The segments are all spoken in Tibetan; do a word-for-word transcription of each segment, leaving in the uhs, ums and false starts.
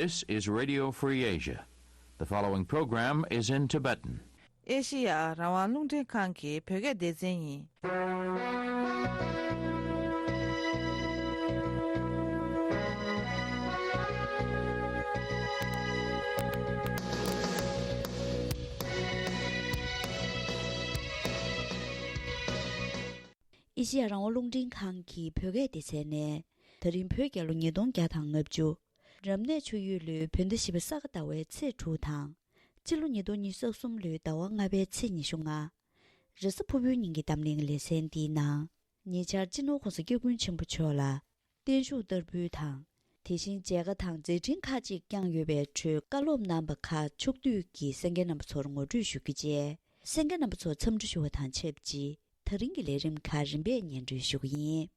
This is Radio Free Asia. The following program is in Tibetan. ཨེ་ཤི་ཡ་རང་དབང་རླུང་འཕྲིན་ཁང་གི་བོད་སྐད་སྡེ་ཚན་ཡིན། ཨེ་ཤི་ཡ་རང་དབང་རླུང་འཕྲིན་ཁང་གི་བོད་སྐད་སྡེ་ཚན་ནས། ད་རིང་བོད་རྒྱལ་ལོ་ཉིས་སྟོང་བརྒྱ་དང་ལྔ་བཅུ། རབ་གནས་ཆུ་ཡོས་ལོའི་བོད་ཟླ་བཞི་པའི་ས་ག་ཟླ་བའི་ཚེས་དྲུག་དང་། སྤྱི་ལོ་ཉིས་སྟོང་ཉི་ཤུ་རྩ་གསུམ་ལོའི་ཟླ་བ་ལྔ་པའི་ཚེས་ཉི་ཤུ་ལྔ། རེས་གཟའ་ཕུར་བུའི་ཉིན་གྱི་གཏམ་གླེང་ལེ་ཚན་འདིའི་ནང་། ཉེ་ཆར་སྤྱི་ནོར་༸གོང་ས་༸སྐྱབས་མགོན་ཆེན་པོ་མཆོག་ལ་བརྟན་བཞུགས་བསྟར་འབུལ་དང་། དེ་བཞིན་མཇལ་ཁ་དང་མཛད་འཕྲིན་ཁག་ཅིག་བསྐྱངས་ཡོད་པའི་ཁྲོད་བཀའ་སློབ་གནང་པ་ཁག་ཕྱོགས་བསྡུས་ཀྱིས་གསན་མཁན་རྣམ་པ་ཚོར་ངོ་སྤྲོད་ཞུ་རྒྱུ་བཅས། གསན་མཁན་རྣམ་པ་ཚོར་འཚམས་འདྲི་ཞུ་བ་དང་ཆབས་ཅིག་ད་རིང་གི་ལས་རིམ་ཁག་རིམ་པས་སྙན་སྒྲོན་ཞུ་གི་ཡིན།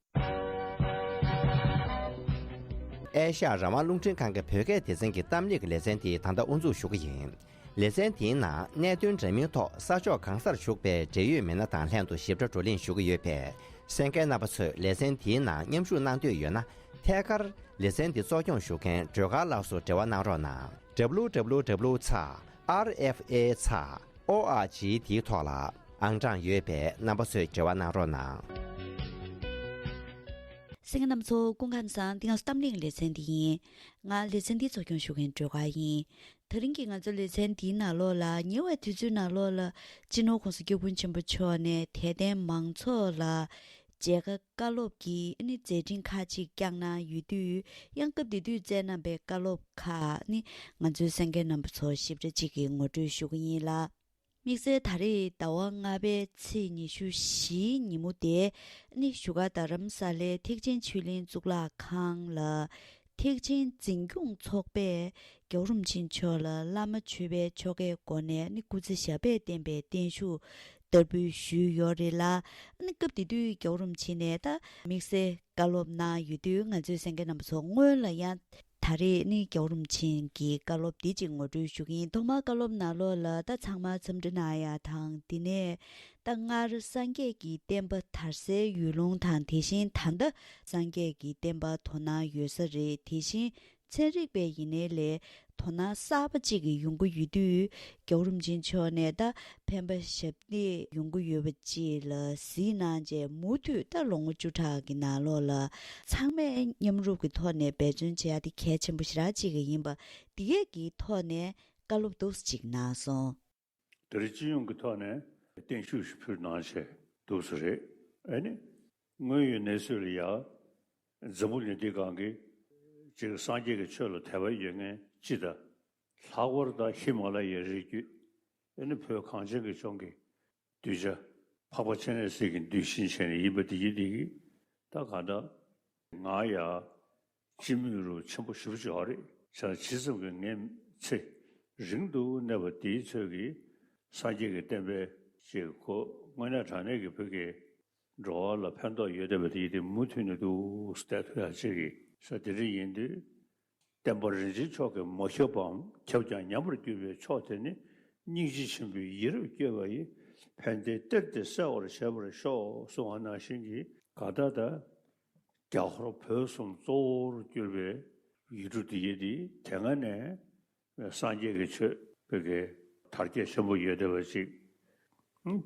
ཨེ་ཤ་ཡ་རང་དབང་རླུང་འཕྲིན་ཁང་གི་བོད་སྐད་སྡེ་ཚན་གྱི་གཏམ་གླེང་གི་ལེ་ཚན་དེ་ད་ལྟ་དབུ་འཛུགས་ཞུ་གི་ཡིན། ལེ་ཚན་དེའི་ནང་གནད་དོན་འདྲ་མིན་ཐོག་ས་ཕྱོགས་གང་སར་བཞུགས་པའི་འབྲེལ་ཡོད་མི་སྣ་དང་ལྷན་དུ་ཞིབ་ཕྲ་བགྲོ་གླེང་ཞུ་གི་ཡོད་པས། གསན་མཁན་རྣམ་པ་ཚོས་ལེ་ཚན་དེའི་ནང་མཉམ་ཞུགས་གནང་འདོད་ཡོད་ན། ཐད་ཀར་ལེ་ཚན་འདི་གཙོ་སྐྱོང་ཞུ་མཁན་སྒྲོལ་དཀར་ལགས་སུ་འབྲེལ་བ་གནང་རོགས་གནང་། W W W ཚེག་R F A ཚེག O R G དེའི་ཐོག་ལ་ཨང་གྲངས་ཡོད་པས་རྣམ་པ་ཚོས་འབྲེལ་བ་གནང་རོགས་གནང་། གསན་མཁན་རྣམ་པ་ཚོ་སྐུ་ཁམས་བཟང་། འདི་ང་ཚོ་གཏམ་གླེང་ལེ་ཚན་འདི་ཡིན། ང་ལེ་ཚན་འདི་གཙོ་སྐྱོང་ཞུ་མཁན་སྒྲོལ་དཀར་ཡིན། ད་རིང་གི་ང་ཚོ་ལེ་ཚན་འདིའི་ནང་ལོགས་ལ་ཉེ་བའི་དུས་ཚོད་ནང་ལོགས་ལ་སྤྱི་ནོར་༸གོང་ས་༸སྐྱབས་མགོན་ཆེན་པོ་མཆོག་ནས་དད་ལྡན་མང་ཚོགས་ལ་མཇལ་ཁ་བཀའ་སློབ་ཀྱི་ཨ་ནི་མཛད་འཕྲིན་ཁག་ཅིག་བསྐྱངས་གནང་ཡོད་དུས། ཡང་སྐབས་དེ་དུས་བསྩལ་གནང་པའི་བཀའ་སློབ་ཁག་ནི་ང་ཚོའི་གསན་མཁན་རྣམ་པ་ཚོར་ཞིབ་ཕྲ་ཅིག་གིས་ངོ་སྤྲོད་ཞུ་གི་ཡིན་ལ། དམིགས་བསལ་ད་རེས་ཟླ་བ་ལྔ་པའི་ཚེས་ཉི་ཤུ་བཞིའི་ཉིན་མོ་དེ་ནི་བཞུགས་སྒར་རྡ་རམ་ས་ལའི་ཐེག་ཆེན་ཆོས་གླིང་གཙུག་ལག་ཁང་ལ། ཐེག་ཆེན་འཛིན་སྐྱོང་ཚོགས་པས་རྒྱལ་བ་རིན་པོ་ཆེ་མཆོག་ལ་བླ་མ་མཆོད་པའི་ཆོ་གའི་སྒོ་ནས་ནི་སྐུ་ཚེ་ཞབས་པད་བརྟན་པའི་བརྟན་བཞུགས་བསྟར་འབུལ་ཞུས་ཡོད་རེད་ལ། ནི་སྐབས་དེ་དུས་རྒྱལ་བ་རིན་པོ་ཆེ་ནས་ད་དམིགས་བསལ་བཀའ་སློབ་གནང་ཡོད་དུས། ང་ཚོའི་གསན་མཁན་རྣམ་པ་ཚོ་སྔོན་ལ་ཡང་ད་རེས་ནི་རྒྱལ་བ་རིན་པོ་ཆེ་གི་བཀའ་སློབ་འདི་གཅིག་ངོ་སྤྲོད་ཞུ་གི་ཡིན། ཐོག་མར་བཀའ་སློབ་ནང་ལོགས་ལ་ད་ཚང་མ་འཚམས་འདྲི་གནང་ཡ་དང་། དེ་ནས་ད་སྔར་སངས་རྒྱས་ཀྱི་བསྟན་པ་དར་སའི་ཡུལ་ལུང་དང་། དེ་བཞིན་ད་ལྟ་སངས་རྒྱས་ཀྱི་བསྟན་པ་དོ་སྣང་ཡོད་ས་རེད། དེ་བཞིན་ཚན་རིག་པའི་ཡིན་ནའི་ལས་དོ་སྣང་གསར་པ་གཅིག་གི་ཡོང་གི་ཡོད་དུས། རྒྱལ་བ་རིན་པོ་ཆེ་མཆོག་ནས་ད་ཕན་པ་ཞབས་འདེགས་ཡོང་གི་ཡོད་པ་ཅིག་ལ་གཟིགས་གནང་བྱས། མུ་མཐུད་ད་ལོ་ངོ་བཅུ་ཕྲག་གི་ནང་ལོགས་ལ་ཚང་མས་མཉམ་རུབ་ཀྱི་ཐོག་ནས་འབད་བརྩོན་བྱེད་ཡ་དེ་གལ་ཆེན་པོ་ཞེ་དྲག་ཅིག་ཡིན་པ། འདི་གས་ཀྱི་ཐོག་ནས་བཀའ་སློབ་འདུག་སེ་ཅིག་གནང་སོང་། ད་རེས་སྤྱི་ཡོངས་ཀྱི་ཐོག་ནས་བརྟན་བཞུགས་ཤིག་ཕུལ་གནང་བྱས་འདུག་སེ་རེད། ཨ་ནི་དངོས་ཡོད་གནས་ཚུལ་ལ་ཡ། འཛམ་བུ་གླིང་འདི་སྒང་གི་ཅིག་སངས་རྒྱས་ཀྱི་ཆོས་ལ་དད་པ་ཡོད་མཁན་སྤྱི་དང་། ལྷག་པར་དུ་ཧི་མ་ལ་ཡའི་རི་རྒྱུད། ཨ་ནི་བོད་གངས་ཅན་གྱི་ལྗོངས་ཀྱི་གདུལ་བྱ་འཕགས་པ་སྤྱན་རས་གཟིགས་ཀྱི་གདུལ་ཞིང་བྱས་ནས་ཡིན་པ་དེ་ཡིན་དེ་གིས། ད་གང་ལྟར་ང་ཡང་སྤྱི་མོས་རུ་ཆེན་པོ་ཞེ་པོ་ཅིག་ཡོད་རེད། བྱས་ཙང་ཇི་ཙམ་གྱིས་ངས་ཚེ་རིང་དུ་གནས་པ་དེའི་ཚོད་ཀྱིས་སངས་རྒྱས་ཀྱི་བསྟན་པའི་ཅིག་གོ་དངོས་གནས་དྲང་གནས་ཀྱི་བོད་ཀྱི་འགྲོ་བ་ལ་ཕན་ཐོགས་ཡོད་བསྡད་པ་དེ་ཡིན་དེ་མུ་མཐུད་ནས་འདུག་སེ་བསྡད་ཐུབ་ཡག་ཅིག་གི་ས་དེ་འདྲ་ཡིན་དུས། བསྟན་པ་རིན་ཆེན་མཆོག་གིས་མ་ཁྱབ་པའམ་ཁྱབ་ཀྱང་ཉམས་པར་གྱུར་པའི་ཕྱོགས་དེ་ནི། སྙིང་རྗེ་ཆེན་པོས་ཡིད་རབ་བསྐྱོད་པ་ཡིས། ཕན་བདེའི་གཏེར་དེ་གསལ་བར་བྱེད་པར་ཤོག་གསུངས་པ་ནང་བཞིན་གྱི། གང་ལྟར་ད་རྒྱ་ཧོར་བོད་གསུམ་གཙོ་བོར་གྱུར་པའི་ཡུལ་གྲུ་འདི་ཡི་དེ་དེ་སྔ་ནས་སངས་རྒྱས་ཀྱི་ཆོས་བོད་ཀྱི་དར་རྒྱས་ཆེན་པོ་ཡོད་བསྡད་པ་ཅིག་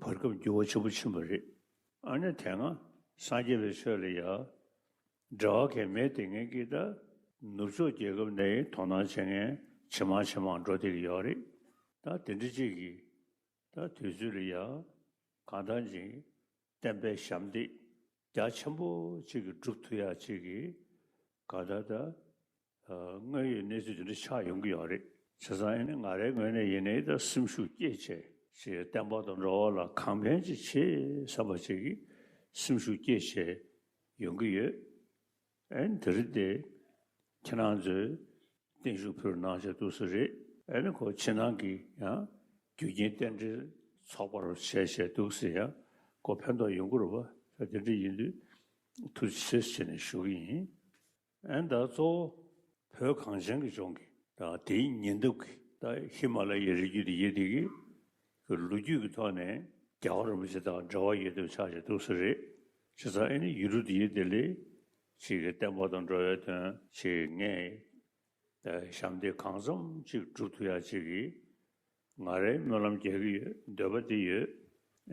བར་སྐབས་འགྱུར་བ་ཆེན་པོ་ཕྱིན་པ་རེད། ཨ་ནི་དེ་སྔ་སངས་རྒྱས་པའི་ཆོས་ལ་ཡ་འབྲེལ་བ་གང་མེད་དེ་ངེད་ཀྱིས་ད་ནུབ་ཕྱོགས་རྒྱལ་ཁབ་ནས་དོ་སྣང་བྱེད་མཁན་ཇེ་མང་ཇེ་མང་འགྲོ་བསྡད་ཀྱི་ཡོད་རེད། ད་དེ་འདྲ་ཅིག་གིས་ད་དུས་ཚོད་ལ་ཡ་གང་ལྟར་ཅིག་བསྟན་པའི་ཞབས་འདེགས་རྒྱ་ཆེན་པོ་ཅིག་གིས་སྒྲུབ་ཐུབ་ཡག་ཅིག་གིས་གང་ལྟར་ད་དངོས་ཡོད་གནས་ཚུལ་དེ་འདྲ་ཆགས་ཡོང་གི་ཡོད་རེད། བྱས་ཙང་ཨ་ནི་ང་རའི་ངོས་ནས་ཡིན་ནའི་ད་སེམས་ཤུགས་བསྐྱེད་བྱས་ཅིག་བསྟན་པ་དང་འགྲོ་བ་ལ་གང་ཕན་ཅིག་བྱེད་བསམ་པ་ཅིག་གིས་སེམས་ཤུགས་བསྐྱེད་བྱས་ཡོང་གི་ཡོད། ཨན་དེ་རིང་དེ་ཁྱེད་རང་ཚོས་བརྟན་བཞུགས་ཕུལ་གནང་བྱས་འདུག་སེ་རེད། ཨན་ཁོ་ཕྱི་ནང་གི་ཡང་རྒྱུ་རྐྱེན་རྟེན་འབྲེལ་ཚོགས་པ་རུ་བྱས་བྱས་འདུག་སེ་ཡང་ཁོ་ཕན་ཐོགས་ཡོང་གི་རེད་པ། དེ་འདྲ་ཡིན་དུས་ཐུགས་རྗེ་ཆེ་ཟེར་ནས་ཞུ་གི་ཡིན། ཨན་ད་གཙོ་བོ་བོད་གངས་ཅན་གྱི་ལྗོངས་ཀྱི་ད་དེའི་ཉེ་འདབས་ཀྱི་ད་ཧི་མ་ལ་ཡའི་རི་རྒྱུད་དེ་ཡེ་དེ་གི་ལོ་རྒྱུས་ཀྱི་ཐོག་ནས་རྒྱལ་བ་རིན་པོ་ཆེ་དང་འབྲེལ་བ་ཡོད་དུས་ཆགས་བྱས་འདུག་སེ་རེད། བྱས་ཙང་ཨ་ནི་ཡུལ་གྲུ་དེ་ཡེ་དེ་ལས་ཅིག་གི་བསྟན་པ་དང་འགྲོ་བའི་དོན་ཅིག་ངས་ ཞབས་འདེགས་གང་འཚམ་ཅིག་སྒྲུབ་ཐུབ་ཡ་ཅིག་གི་ང་རའི་སྨོན་ལམ་རྒྱག་གི་ཡོད། འདོད་པ་དེ་ཡོད།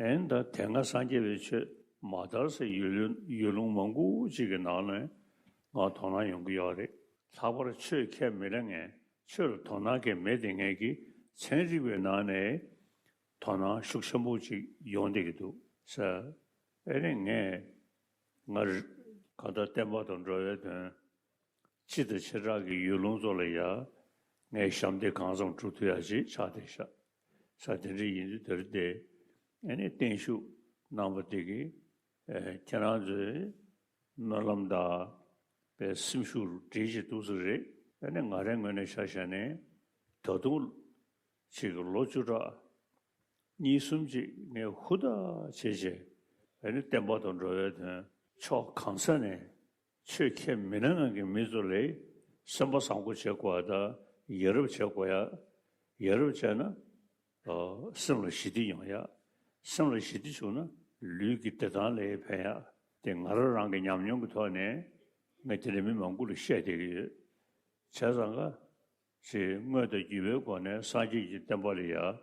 ཨེ་ནི་ད་དེ་སྔ་སངས་རྒྱས་པའི་ཆོས་མ་དར་སའི་ཡུལ་ལུང་ཡུལ་ལུང་མང་པོ་ཅིག་གི་ནང་ནས་ང་དོ་སྣང་ཡོང་གི་ཡོད་རེད། ལྷག་པར་ཆོས་ཁས་མི་ལེན་མཁན་ཆོས་ལ་དོ་སྣང་གང་མེད་དེ་ངས་ཀྱི་ཚན་རིག་པའི་ནང་ནས་དོ་སྣང་ཤུགས་ཆེན་པོ་ཅིག་ཡོང་བསྡད་ཀྱི་འདུག་ཟེར། ཨེ་ནི་ངས་ང་གང་ལྟར་བསྟན་པ་དང་འགྲོ་བའི་དོན། སྤྱི་དང་བྱེ་བྲག་གི་ཡུལ་ལུང་ཚོ་ལ་ཡང་ངས་ཞབས་འདེགས་གང་འཚམ་སྒྲུབ་ཐུབ་ཡ་ཅིག་ཆགས་བསྡད་ཤག་ས། དེ་འདྲ་ཡིན་དུས་དེར་དེ་ཨེ་ནི་བརྟན་བཞུགས་གནང་བ་དེ་གིས་ཨེ་ཁྱེད་རང་ཚོའི་སྨོན་ལམ་དང་པའི་སེམས་ཤུགས་འགྲིག་ཅིག་འདུག་ས་རེད། ཨེ་ནི་ང་རའི་ངོས་ནས་ཆ་བཞག་ནས་ད་དུང་ཅིག་ལོ་བཅུ་ཕྲག་གཉིས་གསུམ་ཅིག་ངས་ཧུར་ཐག་བྱས་བྱས་ཨེ་ནི་བསྟན་པ་དང་འགྲོ་བའི་དོན་ཕྱོགས་གང་ས་ནས་ཆོས་ཁས་མི་ལེན་ནང་གི་མི་ཚོ་ལས་སེམས་པ་བཟང་པོ་བྱེད་དགོས་པ་དང་ཡ་རབས་བྱེད་དགོས་ཡ། ཡ་རབས་བྱས་ན་ཨོ་སེམས་ལ་ཞི་བདེ་ཡོང་ཡ། སེམས་ལ་ཞི་བདེ་བྱུང་ན་ལུས་ཀྱི་བདེ་ཐང་ལ་ཕན་ཡ། དེ་ང་རང་རང་གི་ཉམས་མྱོང་གི་ཐོག་ནས་ངས་དེ་འདྲ་མི་མང་པོ་ལ་བཤད་བསྡད་ཀྱི་ཡོད། བྱས་ཙང་ཀ་ཞེས་དངོས་དང་བརྒྱུད་པའི་སྒོ་ནས་སངས་རྒྱས་ཀྱི་བསྟན་པ་ལ་ཡང་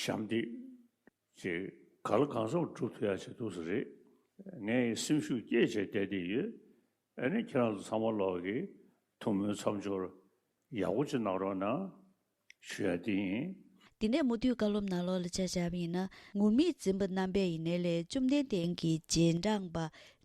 ཞབས་འདེགས་ཅེས་ག་ལ་གང་འཚམ་སྒྲུབ་ཐུབ་ཡ་ཆེད་འདུག་ས་རེད། ངས་སེམས་ཤུགས་སྐྱེད་བྱས་བསྡད་དེ་ཡོད། ཨ་ནི་ཁྱེད་རང་ཚོ་ཚང་མ་ལོག་གི་ཐུགས་སྨོན་མཚམས་སྦྱོར་ཡག་པོ་ཅིག་གནང་རོགས་གནང་ཞུ་ཡ་དེ་ཡིན། དེ་ནས་མུ་མཐུད་བཀའ་སློབ་ནང་ལོགས་ལ་ཆ་བཞག་པ་ཡིན་ན། ངུར་སྨྲིག་འཛིན་པ་རྣམ་པས་ཡིན་ནའི་ལས་བཅོམ་ལྡན་འདས་ཀྱི་རྗེས་འབྲང་པ་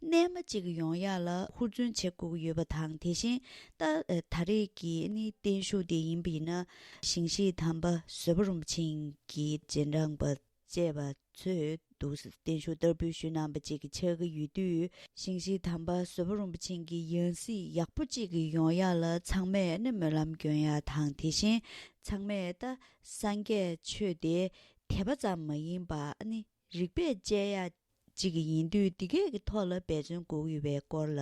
རྣལ་མ་ཅིག་ཡོང་ཡག་ལ་ཧུར་བརྩོན་བྱེད་དགོས་ཀྱི་ཡོད་པ་དང་། དེ་བཞིན་ད་ད་རེས་ཀྱི་ནི་བརྟན་བཞུགས་དེ་ཡིན་པ་ཡིན་ན། ཞིང་གཤེགས་དམ་པ་བཟོད་པ་རིན་པོ་ཆེ་གི་རྗེས་འབྲང་པ་བཅས་པ་ཚོས་འདུག་བརྟན་བཞུགས་བསྟར་འབུལ་ཞུས་གནང་བ་ཅིག་གི་ཆགས་ཀྱི་ཡོད་དུས། ཞིང་གཤེགས་དམ་པ་བཟོད་པ་རིན་པོ་ཆེ་གི་ཡང་སྲིད་ཡག་པོ་ཅིག་གི་ཡོང་ཡག་ལ་ཚང་མས་ནི་སྨོན་ལམ་སྐྱོན་ཡག་དང་། དེ་བཞིན་ཚང་མས་ད་སངས་རྒྱས་ཆོས་དེ་དད་པ་ཙམ་མ་ཡིན་པ་ནི་རིགས་པས་དཔྱད་ཡག་ཅིག་ཡིན་དུས། འདི་གས་ཀྱི་ཐོག་ལ་འབད་བརྩོན་དགོས་ཀྱི་ཡོད་པའི་སྐོར་ལ་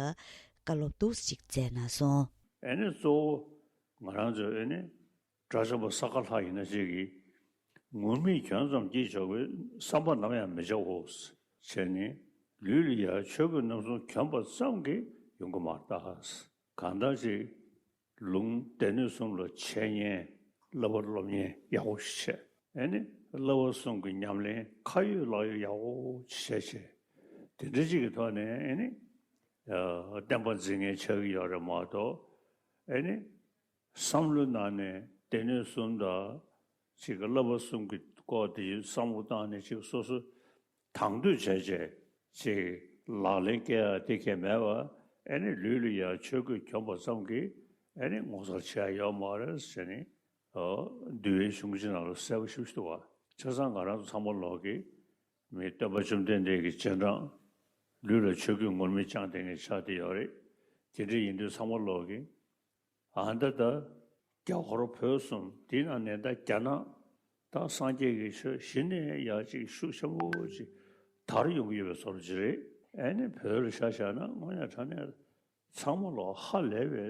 བཀའ་སློབ་འདུག་ཅིག་སྩལ་གནང་སོང་། ཨེ་ནི་གཙོ་བོ་ང་རང་ཚོ་ཨེ་ནི་དགྲ་བཅོམ་པ་ས་ག་ལྷ་ཡིན་ན་ཅིག་གིས་ངུར་སྨྲིག་གྱོན་ཙམ་གྱིས་ཆོག་པའི་བསམ་པ་ནམ་ཡང་མི་བྱའོ་ཟེར་ནས། ལུས་ལ་ཡང་ཆོས་གོས་རྣམ་གསུམ་གྱོན་པ་ཙམ་གྱིས་ཡོང་གི་མ་རེད་ད། གང་ལྟར་ཅིག་ལུང་སྡེ་སྣོད་གསུམ་ལ་འཆད་ཉན་བསླབ་པ་སློབ་གཉེར་ཡག་པོ་ཞིག་བྱས། ཨེ་ནི་བསླབ་པ་གསུམ་གྱི་ཉམས་ལེན་ཁ་ཡོད་ལག་ཡོད་ཡག་པོ་ཞིག་བྱས་བྱས། དེ་འདྲ་ཅིག་གི་ཐོག་ནས་ཨེ་ནི་ཨ་བསྟན་པ་འཛིན་མཁན་ཆགས་ཀྱི་ཡོད་རེད་མ་གཏོགས། ཨེ་ནི་བསམ་བློའི་ནང་ནས་སྡེ་སྣོད་གསུམ་དང་ཅིག་གི་བསླབ་པ་གསུམ་གྱི་སྐོར་དེ་བསམ་བློ་བཏང་ནས་ཅིག་སོ་སོ་དང་དོད་བྱས་བྱས་ཅིག་ལག་ལེན་བཀལ་ཡ་དེ་གས་མེད་པ། ཨེ་ནི་ལུས་ལ་ཡང་ཆོས་གོས་གྱོན་པ་ཙམ་གྱིས་ཨེ་ནི་ངོ་མཚར་ཆེ་ཡ་ཡོད་མ་རེད་ཟེར་ནས། ཨོ་འདུལ་བའི་གཞུང་ཆེན་ནང་ལ་གསལ་པོ་ཞེ་པོ་ཅིག་འདུག་བ། བྱས་ཙང་ང་རང་ཚོ་ཚང་མ་ལོག་གིས་མི་སྟོན་པ་བཅོམ་ལྡན་འདས་ཀྱི་རྗེས་འབྲང་། ལུས་ལ་ཆོས་གོས་ངུར་སྨྲིག་བཅངས་བསྡད་མཁན་ཆགས་བསྡད་ཡོད་རེད། དེ་འདྲ་ཡིན་དུས་ཚང་མ་ལོག་གིས། ཨ་ད་ད་རྒྱ་ཧོར་བོད་གསུམ་དེའི་ནང་ནས་ད་རྒྱ་ནག་ད་སངས་རྒྱས་ཀྱི་ཆོས་གཞི་ནས་ཡ་གཅིག་ཤུགས་ཆེན་པོ་ཅིག་དར་ཡོང་གི་ཡོད་པའི་བཟོ་འདྲ་ཅིག་རེད། ཨེ་ནི་བོད་ལ་ཆ་བཞག་ན་དངོས་གནས་དྲང་གནས་ཚང་མ་ལོག་ཧ་ལས་པའི་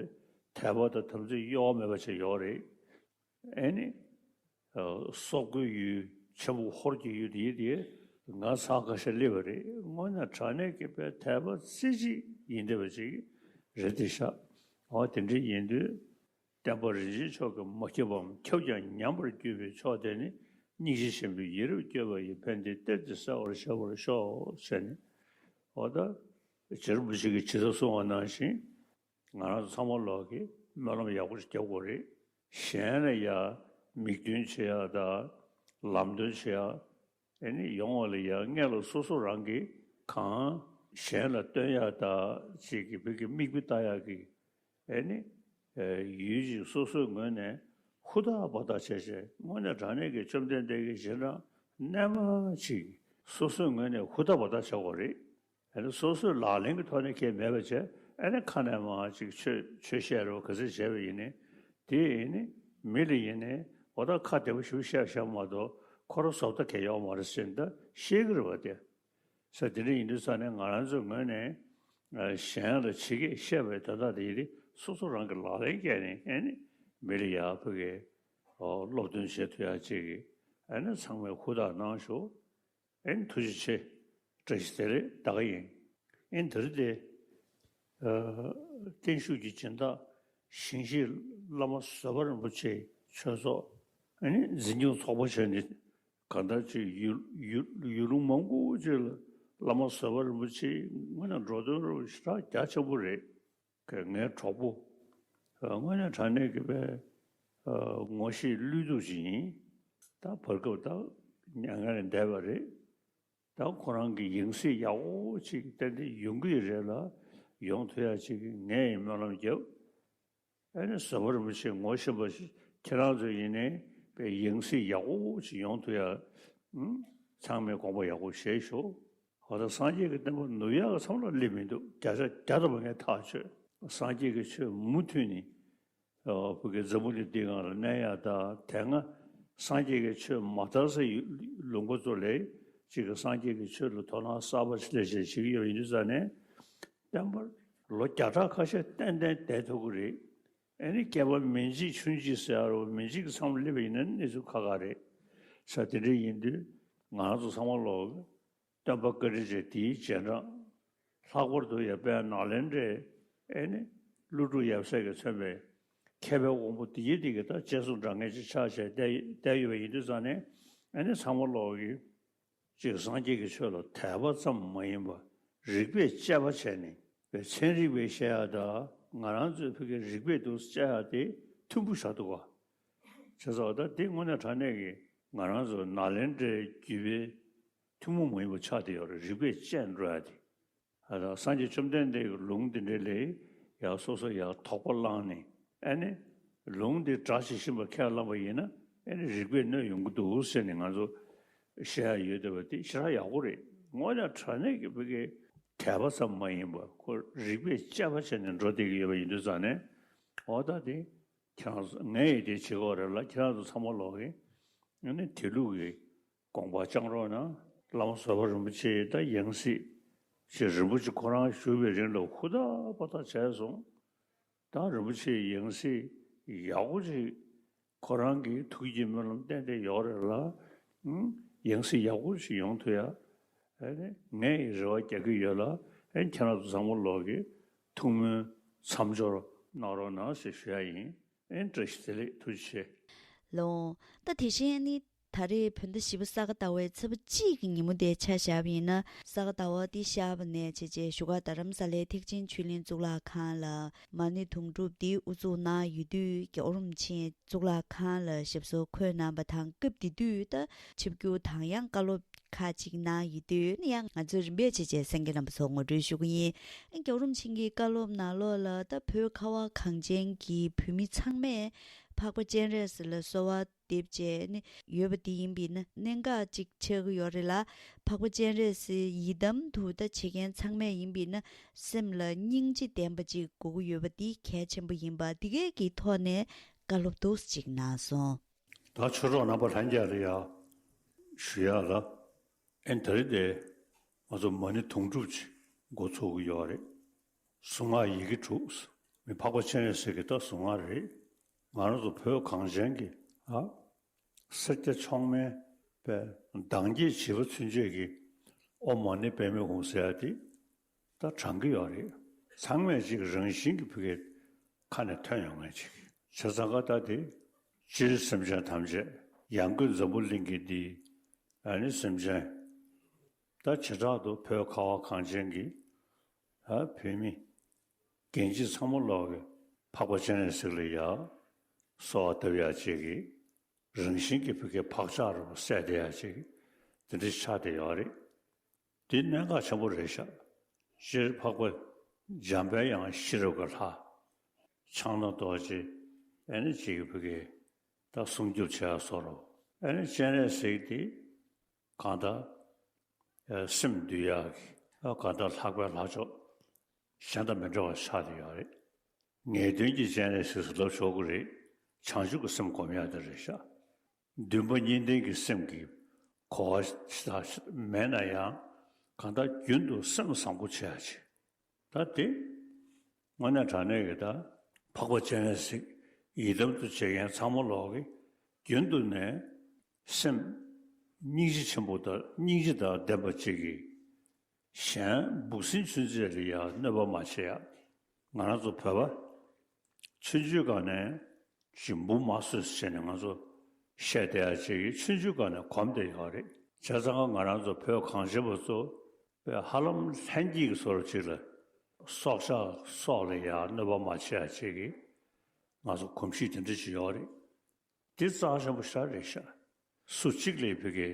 དད་པ་དང་དམ་ཚིག་གཡོ་བ་མེད་པ་ཅིག་ཡོད་རེད། ཨེ་ནི། ཨ་སོག་པོའི་ཡུལ་ཆེན་པོ་ཧོར་གྱི་ཡུལ་དེ་དེ་ང་ཚང་ཁ་ཤས་སླེབས་པ་རེད། དངོས་གནས་དྲང་གནས་ཀྱི་དཔེ་དད་པ་རྩེ་གཅིག་ཡིན་བསྡད་པ་ཅིག་རེད་དེ་ཤག་འོ་དེ་འདྲ་ཡིན་དུས། བསྟན་པ་རིན་ཆེན་མཆོག་གིས་མ་ཁྱབ་པའམ་ཁྱབ་ཀྱང་ཉམས་པར་གྱུར་པའི་མཆོག་དེ་ནི། སྙིང་རྗེ་ཆེན་པོས་ཡིད་རབ་བསྐྱོད་པ་ཡིས། ཕན་བདེའི་གཏེར་དེ་གསལ་བར་ཤར་བར་ཤོག་ཟེར་ནས། འོ་ད། རྗེ་རིན་པོ་ཆེ་གིས་ཇི་ལྟར་གསུངས་པ་ནང་བཞིན། ང་རང་ཚོ་ཚང་མ་ལོག་གིས་སྨོན་ལམ་ཡག་པོ་ཞིག་རྒྱག་དགོས་རེད། གཞན་ལ་ཡ་མིག་སྟོན་བྱེད་ཡ་དང་ལམ་སྟོན་བྱེད་ཡ། ཨེ་ནི་ཡོང་བ་ལ་ཡ་སྔོན་ལ་སོ་སོ་རང་གིས་གང་གཞན་ལ་སྟོན་ཡ་དང་ཅིག་གི་བོད་ཀྱི་མིག་དཔེ་ལྟ་ཡ་གི། ཨེ་ནི་ཡུལ་ཅིག་སོ་སོའི་ངོས་ནས་ཧུར་ཐག་འབད་ཐག་བྱས་བྱས། དངོས་གནས་དྲང་གནས་ཀྱི་བཅོམ་ལྡན་འདས་ཀྱི་རྗེས་འབྲང་རྣལ་མ་ཅིག་སོ་སོའི་ངོས་ནས་ཧུར་ཐག་འབད་ཐག་བྱེད་དགོས་རེད། ཨ་ནི་སོ་སོའི་ལག་ལེན་གྱི་ཐོག་ནས་ཁྱད་མེད་པ་བྱས། ཨ་ནི་ཁ་ནས་མར་ཅིག་ཆོས་ཆོས་བཤད་རོགས་ག་ཚོད་བྱས་པ་ཡིན་ནའི། དེ་ཡིན་ནི་མི་ལ་ཡིན་ནའི་འོ་ད་ཁ་བདེ་པོ་ཞིག་བཤད་བཤད་མ་གཏོགས་ཁོ་རང་བཟོ་ལྟ་གང་ཡོད་མ་རེད་ཟེར་ནས་ད་བཤད་ཀྱི་རེད་པ། དེ་ས་དེ་འདྲ་ཡིན་དུས་ས་ནས་ང་རང་ཚོའི་ངོས་ནས་ཨ་གཞན་ལ་ཇི་སྐད་བཤད་པའི་དོན་དག་དེ་ཡིན་ཏེ། སོ་སོ་རང་གི་ལག་ལེན་བཀལ་ནས་ཨ་ནི་མི་ལ་ཡག་པོ་གི་སློབ་སྟོན་བྱེད་ཐུབ་ཡག་ཅིག་གི་ཨ་ནི་ཚང་མས་ཧུར་ཐག་གནང་ཤོག་ཨེ་ཐུགས་རྗེ་ཆེ། བཀྲ་ཤིས་བདེ་ལེགས། ད་ག་ཡིན། ཨེ་འདིར་དེ། ཨ་བརྟན་བཞུགས་ཀྱི་སྦྱིན་བདག་ ཞིང་གཤེགས་བླ་མ་བཟོད་པ་རིན་པོ་ཆེའི་ཆོས་ཚོགས་ཨ་ནི་འཛིན་སྐྱོང་ཚོགས་པ་བྱས་ནས་གང་ལྟར་ཅིག་ཡུལ་ཡུལ་ཡུལ་ལུང་མང་པོ་ཅིག་ལ་བླ་མ་བཟོད་པ་རིན་པོ་ཆེ་དངོས་གནས་འགྲོ་དོན་རུ་ཞེ་དྲག་རྒྱ་ཆེན་པོ་རེད། ངའི་གྲོགས་པོ་དངོས་གནས་དྲང་གནས་ཀྱི་པའི་ངོ་ཤེས་བློས་གཏུག་ཅིག་ཡིན། ད་བར་སྐབས་ད་མྱ་ངན་ལས་འདས་པ་རེད། ད་ཁོ་རང་གི་ཡང་སྲིད་ཡག་པོ་ཅིག་ཏན་ཏན་ཡོང་གི་རེད་ལ། ཡོང་ཐུབ་ཡ་ཅིག་ངས་ཡང་སྨོན་ལམ་བརྒྱབ། ཨ་ནི་བཟོད་པ་རིན་པོ་ཆེ་ངོ་ཤེས་པ་ཞིག་ཁྱེད་རང་ཚོ་ཡིན་ནའི་པའི་ཡང་སྲིད་ཡག་པོ་ཅིག་ཡོང་ཐུབ་ཡ། ཨུམ། ཚང་མས་དགོངས་པ་ཡག་པོ་བཞེས་ཤོག་འོ་ད་སངས་རྒྱས་ཀྱི་བསྟན་པ་ནུབ་ཡག་གི་བསམ་བློ་སླེབས་མི་འདུག་བརྒྱ་ཆ་བརྒྱ་ཐམ་པ་ངས་ཐག་ཆོད། སངས་རྒྱས་ཀྱི་ཆོས་མུ་མཐུད་ནས་བོད་ཀྱི་འཛམ་བུ་གླིང་འདི་སྒང་ལ་གནས་ཡག་དང་། དེ་སྔ་སངས་རྒྱས་ཀྱི་ཆོས་མ་དར་སའི་ལུང་པ་ཚོ་ལ་ཅིག་གི་སངས་རྒྱས་ཀྱི་ཆོས་ལ་དོ་སྣང་གསར་པ་ཞིག་ལས་བྱེད་བྱེད་ཀྱི་ཡོད་པ་ཡིན་དུས་ཙང་ནས། བསྟན་པར་ལོ་བརྒྱ་ཕྲག་ཁ་ཤས་ཏན་ཏན་བསྡད་ཐུབ་ཀྱི་རེད། ཨ་ནི་སྐྱེས་པ་མི་འཇིག་ཆུང་འཇིག་ཟེར་ཡ་རུ་མི་འཇིག་གི་མཚམས་སླེབས་པ་ཡིན་ན་གནས་ཚུལ་ཁག་ཁག་རེད། ས་དེ་འདྲ་ཡིན་དུས་ང་རང་ཚོ་ཚང་མ་ལོག་སྟོན་པ་བཀའ་དྲིན་ཅན་དེའི་རྗེས་འབྲང་། ལྷག་པར་དུ་ཡ་དཔལ་ནཱ་ལེནྡྲའི་ཨེ་ནི་ཀླུ་སྒྲུབ་ཡབ་སྲས་ཀྱིས་མཚོན་པའི་མཁས་པའི་དབང་པོ་དེ་ཡི་དེ་གི་ད་བཅད་གསུམ་དྲང་ངེས་ཅིག་ཆགས་བྱས་བསྡད་བསྡད་ཡོད་པ་ཡིན་དུས་ཙང་ནས། ཨེ་ནི་ཚང་མ་ལོག་གི་ཅིག་སངས་རྒྱས་ཀྱི་ཆོས་ལ་དད་པ་ཙམ་མ་ཡིན་པར་རིགས་པས་དཔྱད་པ་བྱས་ནས་པའི་ཚན་རིག་པས་བཤད་ཡ་ད་ང་རང་ཚོའི་ཕ་གི་རིགས་པས་འདུག་དཔྱད་ཡ་དེ་མཐུན་པོ་བཞག་འདུག་ག་བྱས་ཙང་ད་དེ་དངོས་གནས་དྲང་གནས་ཀྱི་ང་རང་ཚོ་ནཱ་ལེནྡྲའི་བརྒྱུད་པའི་ཐུན་མོང་མ་ཡིན་པ་ཆགས་བསྡད་ཡོད་རེད། རིགས་པས་དཔྱད་འགྲོ་ཡ་དེ། ཨ་ད་སངས་རྒྱས་བཅོམ་ལྡན་འདས་ཀྱི་ལུང་འདི་འདྲ་ལས་ཡང་སོ་སོ་ཡང་དོགས་པ་བསླངས་ནས། ཨ་ནི་ལུང་འདི་སྒྲ་ཇི་བཞིན་པ་ཁས་བླངས་པ་ཡིན་ན་ཨ་ནི་རིགས་པས་གནོད་ཡོང་གི་འདུག་ཟེར་ནས་ང་ཚོ་བཤད་ཡ་ཡོད་བསྡད་པ་དེ་ཞེ་དྲག་ཡག་པོ་རེད། དངོས་གནས་དྲང་གནས་ཀྱི་བོད་སྐད་དད་པ་ཙམ་མ་ཡིན་པར་ཁོ་རིགས་པས་དཔྱད་པ་བྱས་ནས་འགྲོ་བསྡད་ཀྱི་ཡོད་པ་ཡིན་དུས་ཙང་ནས། འོ་ད་དེ་ཁྱེད་རང་ཚོ་ངས་ཡི་དེ་བྱེད་དགོས་རེད་ལ། ཁྱེད་རང་ཚོ་ཚང་མ་ལོག་གི་ཨ་ནི་དེ་ལུགས་ཀྱི་དགོངས་པ་བཅངས་རོགས་གནང་། བླ་མ་བཟོད་པ་རིན་པོ་ཆེ་ད་ཡང་སྲིད་ཅེས་རིན་པོ་ཆེ་ཁོ་རང་བཞུགས་པའི་རིང་ལ་ཧུར་ཐག་པ་ཐག་བྱས་སོང་། ད་རིན་པོ་ཆེའི་ཡང་སྲིད་ཡག་པོ་ཅིག་ཁོ་རང་གི་ཐུགས་ཀྱི་སྨོན་ལམ་གཏན་གཏན་ཡོད་རེད་ལ། ཨང་། ཡང་སྲིད་ཡག་པོ་ཞིག་ཡོང་ཐུབ་ཡ། ཨ་ནི་ངས་རེ་བ་རྒྱག་གི་ཡོད་ལ། ཨ་ནི་ཁྱེད་རང་ཚོ་ཚང་མ་ལོག་གི་ཐུགས་སྨོན་མཚམས་སྦྱོར་གནང་རོགས་གནང་ཞེས་ཞུ་ཡ་ཡིན། ཨེ། བཀྲ་ཤིས་བདེ་ལེགས། ཐུགས་རྗེ་ཆེ། ལོ། ད་དེ་བཞིན་ནི་ད་རེས་བོད་ཟླ་བཞི་པ་ས་ག་ཟླ་བའི་ཚེས་པ་གཅིག་གི་ཉིན་མོ་དེ་ཆ་བཞག་པ་ཡིན་ན། ས་ག་ཟླ་བ་འདི་ཤར་བ་ནས་བྱས་རྗེས་བཞུགས་སྒར་རྡ་རམ་ས་ལའི་ཐེག་ཆེན་ཆོས་གླིང་གཙུག་ལག་ཁང་ལ་མ་ཎི་དུང་སྒྲུབ་འདི་དབུ་འཛུགས་གནང་ཡོད་དུས། རྒྱལ་བ་རིན་པོ་ཆེ་གཙུག་ལག་ཁང་ལ་ཞབས་སོར་འཁོད་གནང་བ་དང་། སྐབས་དེ་དུས་ད་ཆིབས་བསྒྱུར་དང་ཡང་བཀའ་སློབ་ཁག་ཅིག་གནང་ཡོད་དུས། ཡང་ང་ཚོས་རིམ་པས་བྱས་རྗེས་གསན་མཁན་རྣམ་པ་ཚོར་ངོ་སྤྲོད་ཞུ་གི་ཡིན། རྒྱལ་བ་རིན་པོ་ཆེ་གི་བཀའ་སློབ་ནང་ལོགས་ལ་ད་བོད་ཁ་བ་གངས་ཅན་གྱི་བོད་མི་ཚང་མས་འཕགས་པ་སྤྱན་རས་གཟིགས་ལ་གསོལ་བ་འདེབས་བྱས་ནས་ཡོད་པ་དེ་ཡིན་པས་ན། གནད་འགག་ཅིག་ཆགས་ཀྱི་ཡོད་རེད་ལ། འཕགས་པ་སྤྱན་རས་གཟིགས་ཡི་དམ་དུ་ད་བྱེད་མཁན་ཚང་མས་ཡིན་པས་ན། སེམས་ལ་སྙིང་རྗེ་ལྡན་པ་ཅིག་དགོས་ཀྱི་ཡོད་པ་འདི་གལ་ཆེན་པོ་ཡིན་པ། འདི་གའི་གི་ཐོག་ནས་བཀའ་སློབ་ཏོག་ཙམ་ཅིག་གནང་སོང་། ད་ཆོས་གྲོགས་རྣམ་པ་ལྷན་རྒྱས་ལ་ཡང་ཞུ་ཡག་ལ། ཨེ། ད་རེས་དེ་ང་ཚོ་མ་ཎི་དུང་སྒྲུབ་ཅིག་འགོ་ཚུགས་ཀྱི་ཡོད་རེད། གཟུངས་སྔགས་ཡི་གེ་དྲུག་མི་འཕགས་པ་སྤྱན་རས་གཟིགས་ཀྱི་ད་གཟུངས་སྔགས་རེད། ང་རང་ཚོ་བོད་གངས་ཅན་གྱི། ཨ། སེར་སྐྱ་མཆོག་དམན་པའི་གདངས་ཀྱི་བྱིས་པ་ཚུན་ཆད་ཀྱི་ཨོཾ་མ་ཎི་པདྨེ་ཧཱུྃ་ཟེར་ཡ་དེ་ད་བགྲང་གི་ཡོད་རེད། ཚང་མས་ཅིག་རང་བཞིན་གྱི་ཕ་གི་ཁ་ནས་ཐོན་ཡོང་མཁན་ཅིག་བྱས་ཙང་ཀ། ད་དེ་སྤྱིར་སེམས་ཅན་ཐམས་ཅད་ཡང་སྒོས་འཛམ་བུ་གླིང་གི་འདི། ཨ་ནི་སེམས་ཅན་ད་བྱེ་བྲག་ཏུ་བོད་ཁ་བ་གངས་ཅན་གྱི། ཨ། བོད་མི་རྒན་བྱིས་ཚང་མ་ལོག་གི་འཕགས་པ་སྤྱན་རས་གཟིགས་ལ་ཡ་གསོལ་བ་བཏབ་ཡ་ཅིག་གི་རང་བཞིན་གྱི་ཕ་གི་བག་ཆགས་རུ་སད་བསྡད་ཡ་ཅིག་དེ་འདྲ་ཆགས་བསྡད་ཡོད་རེད། འདི་གནད་འགག་ཆེན་པོ་རེད་ཤག་སྤྱིར་འཕགས་པ་འཇམ་དཔལ་དབྱངས་ཤེས་རབ་ཀྱི་ལྷ། ཕྱག་ན་རྡོ་རྗེ། ཨ་ནི་ཅིག་གི་ཕ་གི་ད་སྲུང་སྐྱོབ་བྱེད་ཡ་བཟོ་འདྲ། ཨ་ནི་སྤྱན་རས་གཟིགས་དེ་གང་ལྟར་སེམས་འདུལ་ཡག་གི། ཨ། གང་ལྟར་ལྷག་པའི་ལྷ་མཆོག་གཞན་དང་མི་འདྲ་བ་ཆགས་བསྡད་ཡོད་རེད། ངེས་དོན་གྱི་སྤྱན་རས་གཟིགས་སུ་ལབ་ཆོག་གི་རེད། བྱང་ཆུབ་ཀྱི་སེམས་སྒོམ་ཡག་དེ་རེད་ཤག་འདུན་པ་གཉིས་ལྡན་གྱི་སེམས་ཀྱི་གོ་བ་ཞིག་མེད་ན་ཡང་། གང་ལྟར་རྒྱུན་དུ་སེམས་བཟང་པོ་བྱེད་ཡག་ཅིག་ད་དེ་དངོས་གནས་དྲང་གནས་ཀྱི་ད་འཕགས་པ་སྤྱན་རས་གཟིགས་ཡི་དམ་དུ་བྱེད་མཁན་ཚང་མ་ལོག་གི་རྒྱུན་དུ་ནས་སེམས་སྙིང་རྗེ་ཆེན་པོ་དང་སྙིང་རྗེ་དང་ལྡན་པ་ཅིག་གིས། གཞན་འབུ་སྲིན་ཆུན་ཚད་ལ་ཡང་གནོད་པ་མ་བྱེད་ཡ། ང་རང་ཚོ་བོད་པ་ ཆུང་ཆུང་སྒང་ནས་ཅིག་འབུ་མ་གསོད་ཟེར་ནས་ང་ཚོ་བཤད་བསྡད་ཡ་ཅིག་གིས་ཆུང་ཆུང་སྒང་ནས་གོམས་བསྡད་ཡོད་རེད། བྱས་ཙང་ང་རང་ཚོ་བོད་གངས་ཅན་པ་ཚོ་དཔེ་ཧ་ལམ་ལྷན་སྐྱེས་ཀྱི་བཟོ་འདྲ་ཅིག་ལ་སྲོག་ཆགས་སྲོག་ལ་ཡ་གནོད་པ་མ་བྱེད་ཡ་ཅིག་གི་ང་ཚོ་གོམས་གཤིས་དེ་འདྲ་ཅིག་ཡོད་རེད། འདི་རྩ་ཆེན་པོ་ཞེ་དྲག་རེད་ཤག་སུ་གཅིག་ལ་ཕ་གིའི་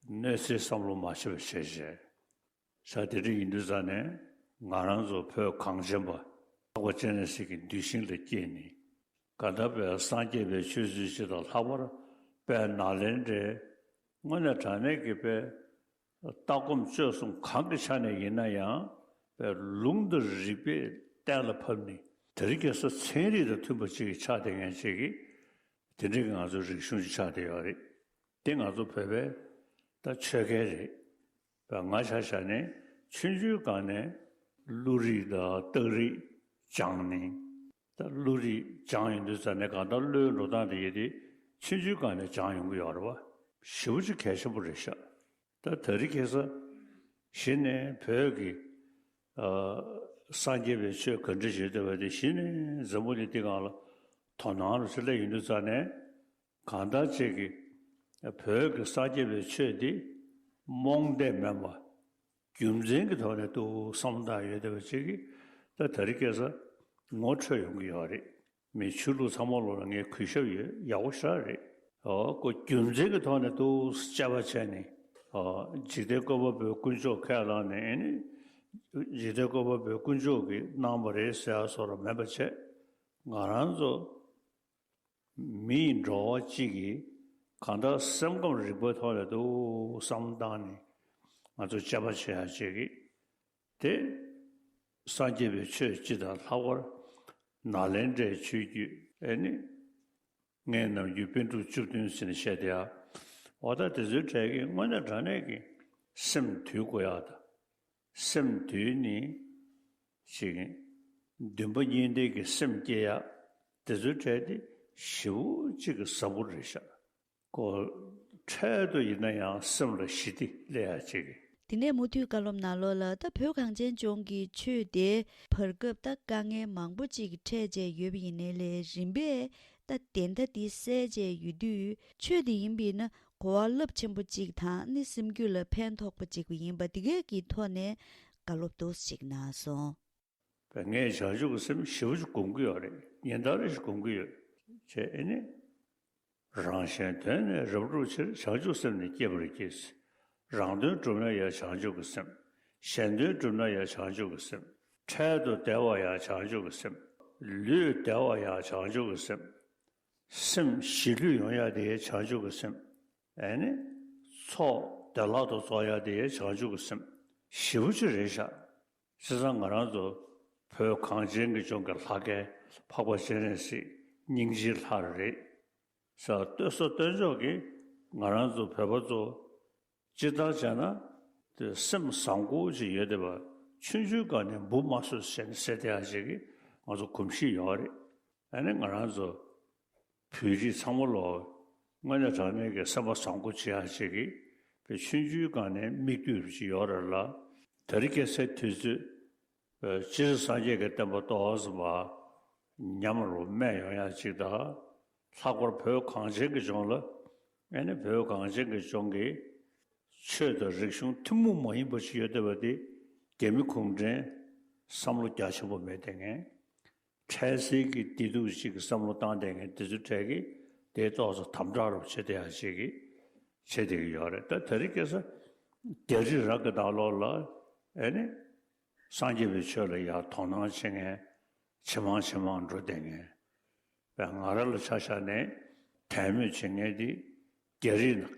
གནོད་འཚེའི་བསམ་བློ་མ་བྱེད་པ་བྱས་བྱས། ས་དེ་འདྲ་ཡིན་དུས་ཙང་ནས་ང་རང་ཚོ་བོད་གངས་ཅན་པ་འཕགས་པ་སྤྱན་རས་གཟིགས་ཀྱི་གདུལ་ཞིང་ལ་སྐྱེས་ནས་ག་ད་དཔེ་སངས་རྒྱས་པའི་ཆོས་ཚུལ་སྤྱི་དང་ལྷག་པར་དཔལ་ནཱ་ལེནྡྲའི་དངོས་གནས་དྲང་གནས་ཀྱི་དཔེ་ལྟ་སྒོམ་སྤྱོད་གསུམ་གང་གི་ཆ་ནས་ཡིན་ན་ཡང་དཔེ་ལུང་དང་རིགས་པས་གཏན་ལ་ཕབ་ནས་དེ་རིང་ཁ་སང་ཚན་རིག་དང་མཐུན་པ་ཅིག་ཆགས་བསྡད་མཁན་ཅིག་གིས་དེ་འདྲའི་ང་ཚོའི་རིག་གཞུང་ཅིག་ཆགས་བསྡད་ཡོད་རེད། དེ་ང་ཚོ་བོད་པའི་ད་ཆོས་སྐལ་རེད། ད་ང་ཆ་བཞག་ནས་ཆུང་ཆུང་སྒང་ནས་བློ་རིག་དང་རྟགས་རིག་སྦྱངས་ནས་ད་བློ་རིག་སྦྱངས་ཡོང་དུས་ཙང་ནས་གང་ལྟར་བློའི་འགྲོ་སྟངས་དེ་ཡིན་དེ་ཆུང་ཆུང་སྒང་ནས་སྦྱངས་ཡོང་གི་ཡོད་རེད་བ། ཞེ་པོ་ཅིག་གལ་ཆེན་པོ་རེད་ཤག་ད་དེ་རིང་ཁ་སང་གཞི་ནས་བོད་ཀྱི་ཨ་སངས་རྒྱས་པའི་ཆོས་ག་འདྲ་ཞིག་བསྟན་པ་དེ་གཞི་ནས་འཛམ་བུ་གླིང་འདི་སྒང་ལ་དོ་སྣང་རུ་ཆེ་སླེབས་ཡོང་དུས་ཙང་ནས་གང་ལྟར་ཅིག་གིས་བོད་ཀྱི་སངས་རྒྱས་པའི་ཆོས་འདི་རྨོངས་དད་མིན་པ་རྒྱུ་མཚན་གྱི་ཐོག་ནས་ཏོག་བསམ་བློ་བཏང་ཡོད་བསྡད་པ་ཅིག་གིས་ད་དེ་རིང་ཁ་སང་ངོ་འཕྲོད་ཡོང་གི་ཡོད་རེད། མི་ཆོས་ལུགས་ཚང་མ་ལོག་ལ་ངས་གུས་ཞབས་ཡོད། ཡག་པོ་ཞེ་དྲག་རེད། ཨོ་ཁོ་རྒྱུ་མཚན་གྱི་ཐོག་ནས་ཏོག་ཙམ་དཔྱད་པ་བྱས་ནས་ཨོ་འཇིག་རྟེན་བཀོད་པ་པོའི་དཀོན་མཆོག་ཁས་བླངས་ནས་ཨེ་ནི་འཇིག་རྟེན་བཀོད་པ་པོའི་དཀོན་མཆོག་གིས་གནང་བ་རེད་ཟེར་ཡ་སོགས་ལ་མེད་པ་བྱས། ང་རང་ཚོ་མི་ཡི་འགྲོ་བ་གཅིག་གིས་གང་ལྟར་སེམས་ཁམས་རིག་པའི་ཐོག་ནས་ཏོག་ཙམ་བསམ་བློ་བཏང་ནས་ང་ཚོ་དཔྱད་པ་བྱེད་ཡ་བྱེད་ཀྱི། དེ་སངས་རྒྱས་པའི་ཆོས་སྤྱི་དང་ལྷག་པར་ནཱ་ལེནྡྲའི་ཆོས་བརྒྱུད་ཨེ་ནི་ངས་ནམ་རྒྱུན་པཎ་གྲུབ་བཅུ་བདུན་ཟེར་ནས་བཤད་དེ་ཡ། འོ་ད་དེ་ཚོའི་གྲས་ཀྱི་དངོས་གནས་དྲང་གནས་ཀྱི་སེམས་དུལ་དགོས་ཡག་དང་། སེམས་དུལ་ནས་ཅིག་འདུན་པ་གཉིས་ལྡན་གྱི་སེམས་སྐྱེ་ཡག་དེ་ཚོའི་གྲས་དེ་ཞེ་པོ་ཅིག་གི་ཟབ་པོ་རེད་ཤག་ཁོ། འཕྲལ་དུ་ཡིན་ན་ཡང་སེམས་ལ་ཞི་བདེ་སླེབས་ཡ་ཅིག་དེ་ནས་མུ་མཐུད་བཀའ་སློབ་ནང་ལོགས་ལ་ད་བོད་གངས་ཅན་ལྗོངས་ཀྱི་ཆོས་དེ་བར་སྐབས་ད་དཀའ་ངལ་མང་པོ་ཅིག་འཕྲད་བྱས་ཡོད་པ་ཡིན་ནའི་ལས་རིམ་པས་ད་བདེན་མཐའ་འདི་གསལ་བྱས་ཡོད་དུས་ཆོས་དེ་ཡིན་པས་ན་གོ་བ་རླབས་ཆེན་པོ་ཅིག་དང་ནི་སེམས་རྒྱུད་ལ་ཕན་ཐོགས་པ་ཅིག་ཡིན་པ་འདི་གས་ཀྱི་ཐོག་ནས་བཀའ་སློབ་ཏོག་ཙམ་ཅིག་གནང་སོང་། པས་ངས་བྱང་ཆུབ་ཀྱི་སེམས་ཞེ་པོ་ཅིག་སྒོམ་གྱི་ཡོད་རེད། ཉིན་ལྟར་རེ་ཞིག་སྒོམ་གྱི་ཡོད། བྱས་ཨེ་ནི། རང་གཞན་དོན་ནི་རབ་བསྒྲུབ་ཕྱིར། བྱང་ཆུབ་སེམས་ནི་བསྐྱེད་པར་བགྱི། རང་དོན་བསྒྲུབ་ན་ཡང་བྱང་ཆུབ་ཀྱི་སེམས། གཞན་དོན་བསྒྲུབ་ན་ཡང་བྱང་ཆུབ་ཀྱི་སེམས། འཕྲལ་དུ་བདེ་བ་ཡང་བྱང་ཆུབ་ཀྱི་སེམས། ལུས་བདེ་བ་ཡང་བྱང་ཆུབ་ཀྱི་སེམས། སེམས་ཞི་ལྷོད་ཡོང་ཡ་དེ་བྱང་ཆུབ་ཀྱི་སེམས། ཨེ་ནི། ཚོགས་བདེ་བླག་ཏུ་རྫོགས་ཡ་དེ་བྱང་ཆུབ་ཀྱི་སེམས། ཞེ་པོ་ཅིག་རེད་ཤག་བྱས་ཙང་ང་རང་ཚོ་བོད་གངས་ཅན་གྱི་ལྗོངས་ཀྱི་ལྷ་སྐལ་འཕགས་པ་སྤྱན་རས་གཟིགས་སྙིང་རྗེའི་ལྷ་རེད་ཟེར་བསྟོད་ས་བསྟོད་ཕྱོགས་ཀྱིས་ང་རང་ཚོ་བོད་པ་ཚོ་སྤྱིར་བཏང་བྱས་ན་དེ་སེམས་བཟང་པོ་ཅིག་ཡོད་བསྡད་པ། ཆུང་ཆུང་སྒང་ནས་འབུ་མ་གསོད་ཟེར་ནས་ཟེར་བསྡད་ཡ་ཅིག་གི་ང་ཚོ་གོམས་གཤིས་ཡོད་རེད། ཨ་ནི་ང་རང་ཚོ་བོད་རིགས་ཚང་མ་ལོ་དངོས་གནས་དྲང་གནས་ཀྱི་སེམས་པ་བཟང་པོ་བྱེད་ཡག་ཅིག་གི་བའི་ཆུང་ཆུང་སྒང་ནས་མིག་ལྟོས་ཅིག་ཡོད་རེད་ལ། དེ་རིང་ཁ་སང་དུས་ཚོད་སྤྱིར་སངས་རྒྱས་ཀྱི་བསྟན་པ་ཏོག་ཙམ་པ་ཉམས་རུ་སྨད་ཡོང་ཡག་ཅིག་དང་། ལྷག་པར་བོད་གངས་ཅན་གྱི་ལྗོངས་ལ་ཨ་ནི་བོད་གངས་ཅན་གྱི་ལྗོངས་ཀྱི་ཆོས་དང་རིག་གཞུང་ཐུན་མོང་མ་ཡིན་པ་ཞིག་ཡོད་བསྡད་པ་དེ་རྒྱ་མི་གུང་ཁྲན་བསམ་བློ་རྒྱ་ཆེན་པོ་མེད་བསྡད་མཁན། འཕྲལ་སེལ་གྱི་བདེ་སྡུག་ཅིག་གི་བསམ་བློ་བཏང་བསྡད་མཁན་དེ་ཚོའི་གྲས་ཀྱིས་དེ་ཏོག་ཙམ་དམ་དྲག་རུ་བྱེད་བསྡད་ཡག་ཅིག་གི་བྱེད་བསྡད་ཀྱི་ཡོད་རེད། ད་དེ་རིང་ཁ་སང་རྒྱ་རིགས་རང་གི་ནང་ལོགས་ལ་ཨེ་ནི་སངས་རྒྱས་པའི་ཆོས་ལ་ཡང་དོ་སྣང་བྱེད་མཁན་ཇེ་མང་ཇེ་མང་འགྲོ་བསྡད་མཁན། པས་ང་རང་ལ་ཆ་བཞག་ནས་དད་མོས་བྱེད་མཁན་དེ་རྒྱ་རིགས་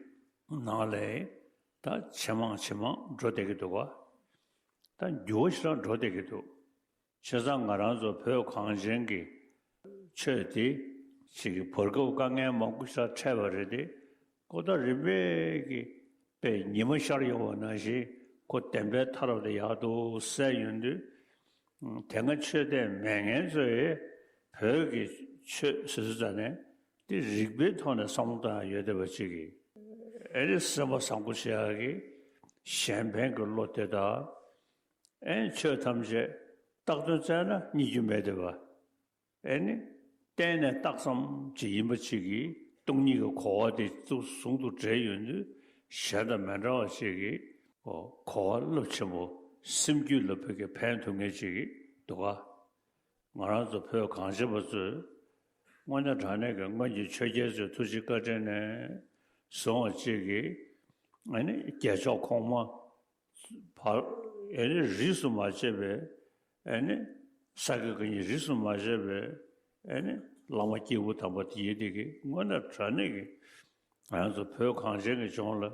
ནང་ལ་ད་ཇེ་མང་ཇེ་མང་འགྲོ་བསྡད་ཀྱི་འདུག་ག་ད་འགྱུར་བ་ཞིག་ལ་འགྲོ་བསྡད་ཀྱི་འདུག་བྱས་ཙང་ང་རང་ཚོ་བོད་གངས་ཅན་གྱི་ཆོས་དེ་ཅིག་གི་བར་སྐབས་དཀའ་ངལ་མང་པོ་ཞིག་འཕྲད་པ་རེད་དེ། ཁོ་ད་རིམ་པས་ཀྱི་པའི་ཉི་མ་ཤར་ཡོང་བ་ནང་བཞིན་ཁོ་བདེན་པའི་མཐའ་རབ་ཏུ་ཡག་ཏུ་གསལ་ཡོང་དུས། དེ་སྔ་ཆོས་དད་མེད་མཁན་ཚོས་བོད་ཀྱི་ཆོས་ཟེར་ཙམ་ནས་དེ་རིགས་པའི་ཐོག་ནས་བསམ་བློ་བཏང་ཡ་ཡོད་བསྡད་པ་ཅིག་གིས་ཨེ་རེ་སེམས་པ་བཟང་པོ་བྱེད་ཡག་གི་གཞན་ཕན་གྱི་བློ་དེ་དང་། ཨེ་ཆོས་ཐམས་ཅད་བཏགས་དོན་བཙལ་ན་རྙེད་རྒྱུ་མེད་བསྡད་པ། ཨེ་ནི་གཏན་ནས་རྟགས་ཙམ་ཅིག་ཡིན་པ་ཅིག་གིས་སྟོང་ཉིད་ཀྱི་གོ་བ་དེ་ཚུར་ཟུང་དུ་འབྲེལ་ཡོང་དུས་གཞན་དང་མི་འདྲ་བ་ཅིག་གིས་གོ་བ་རླབས་ཆེན་པོ་སེམས་རྒྱུད་ལ་ཕ་གི་ཕན་ཐོགས་མཁན་ཅིག་འདུག་ག་ང་རང་ཚོ་བོད་གངས་ཅན་པ་ཚོས་དངོས་གནས་དྲང་གནས་ཀྱི་སྔོན་གྱི་ཆོས་རྒྱལ་ཚོའི་ཐུགས་རྗེ་བཀའ་དྲིན་ནས་བཟུང་བ་ཅིག་གིས་ཨ་ནི་རྒྱལ་མཆོག་གོང་མ་བར་ཨེ་ནི་རིས་སུ་མ་ཆད་པའི་ཨེ་ནི་ས་དགེ་བཀའ་རྙིང་རིས་སུ་མ་ཆད་པའི་ཨེ་ནི་བླ་མ་སྐྱེས་བུ་དམ་པ་དེ་ཡི་དེ་གི་དངོས་གནས་དྲང་གནས་ཀྱི་ང་རང་ཚོ་བོད་གངས་ཅན་གྱི་ལྗོངས་ལ་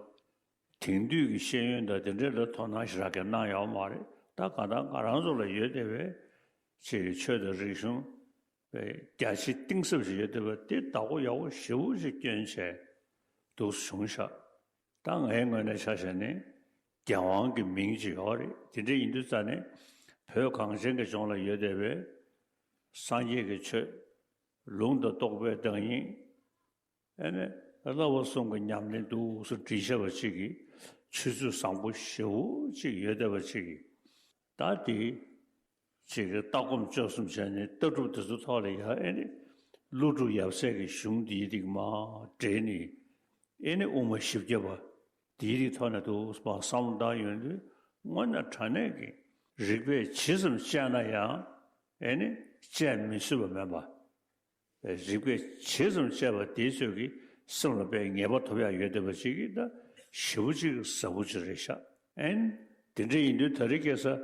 དེང་དུས་ཀྱི་ཤེས་ཡོན་དང་དེ་འདྲའི་ལ་དོ་སྣང་ཞེ་དྲག་གི་གནང་ཡོད་མ་རེད། ད་གང་ལྟར་ང་རང་ཚོ་ལ་ཡོད་བསྡད་པའི་ཅིག་ཆོས་དང་རིག་གཞུང་རྒྱ་ཆེ་གཏིང་ཟབ་ཞིག་ཡོད་བསྡད་པ་དེ་བདག་པོ་ཡག་པོ་ཞེ་པོ་ཅིག་བསྐྱོན་བྱས་འདུག་བྱུང་ཤག་ད་ངའི་ངོས་ནས་ཆ་བཞག་ནས་རྒྱལ་དབང་གི་མིང་ཅིག་ཡོད་རེད། དེ་འདྲ་ཡིན་དུས་ཙ་ནས་བོད་གངས་ཅན་གྱི་ལྗོངས་ལ་ཡོད་བསྡད་པའི་སངས་རྒྱས་ཀྱི་ཆོས་ལུང་དང་རྟོགས་པའི་བདག་ཉིད། ཨེ་ནས་བསླབ་པ་གསུམ་གྱི་ཉམས་ལེན་འདུག་སེ་བྲིས་བཞག་པ་ཅིག་གིས་ཆུ་ཚོད་བཟང་པོ་ཞེ་པོ་ཅིག་ཡོད་བསྡད་པ་ཅིག་གིས་ད་དེ་ཅིག་གིས་ལྟ་སྒོམ་སྤྱོད་གསུམ་བྱས་ནས་ལྟ་གྲུབ་དེ་ཚོ་ཐོག་ལ་ཡ་ཨེ་ནི་ཀླུ་སྒྲུབ་ཡབ་སྲས་ཀྱི་གཞུང་འདིའི་རིགས་མ་འདྲེས་ནས་ཨེ་ནི་དབུ་མ་བཞི་བརྒྱ་པ་དེའི་རིགས་ཐོག་ནས་འདུག་སེ་བསམ་བློ་བཏང་ཡོང་དུས་དངོས་གནས་དྲང་གནས་ཀྱི་རིགས་པས་ཇི་ཙམ་དཔྱད་ན་ཡང་ཨེ་ནི་དཔྱད་མི་ཚུད་པ་མེད་པ། རིགས་པས་ཇི་ཙམ་དཔྱད་པ་དེའི་ཚོད་ཀྱིས་སེམས་ལ་དཔེ་ངེས་པ་ཐོབ་ཡག་ཡོད་བསྡད་པ་ཅིག་གིས་ད་ཞེ་པོ་ཅིག་ཟབ་པོ་ཅིག་རེད་ཤག་ཨེན། དེ་འདྲ་ཡིན་དུས་ད་རེས་ཁ་སང་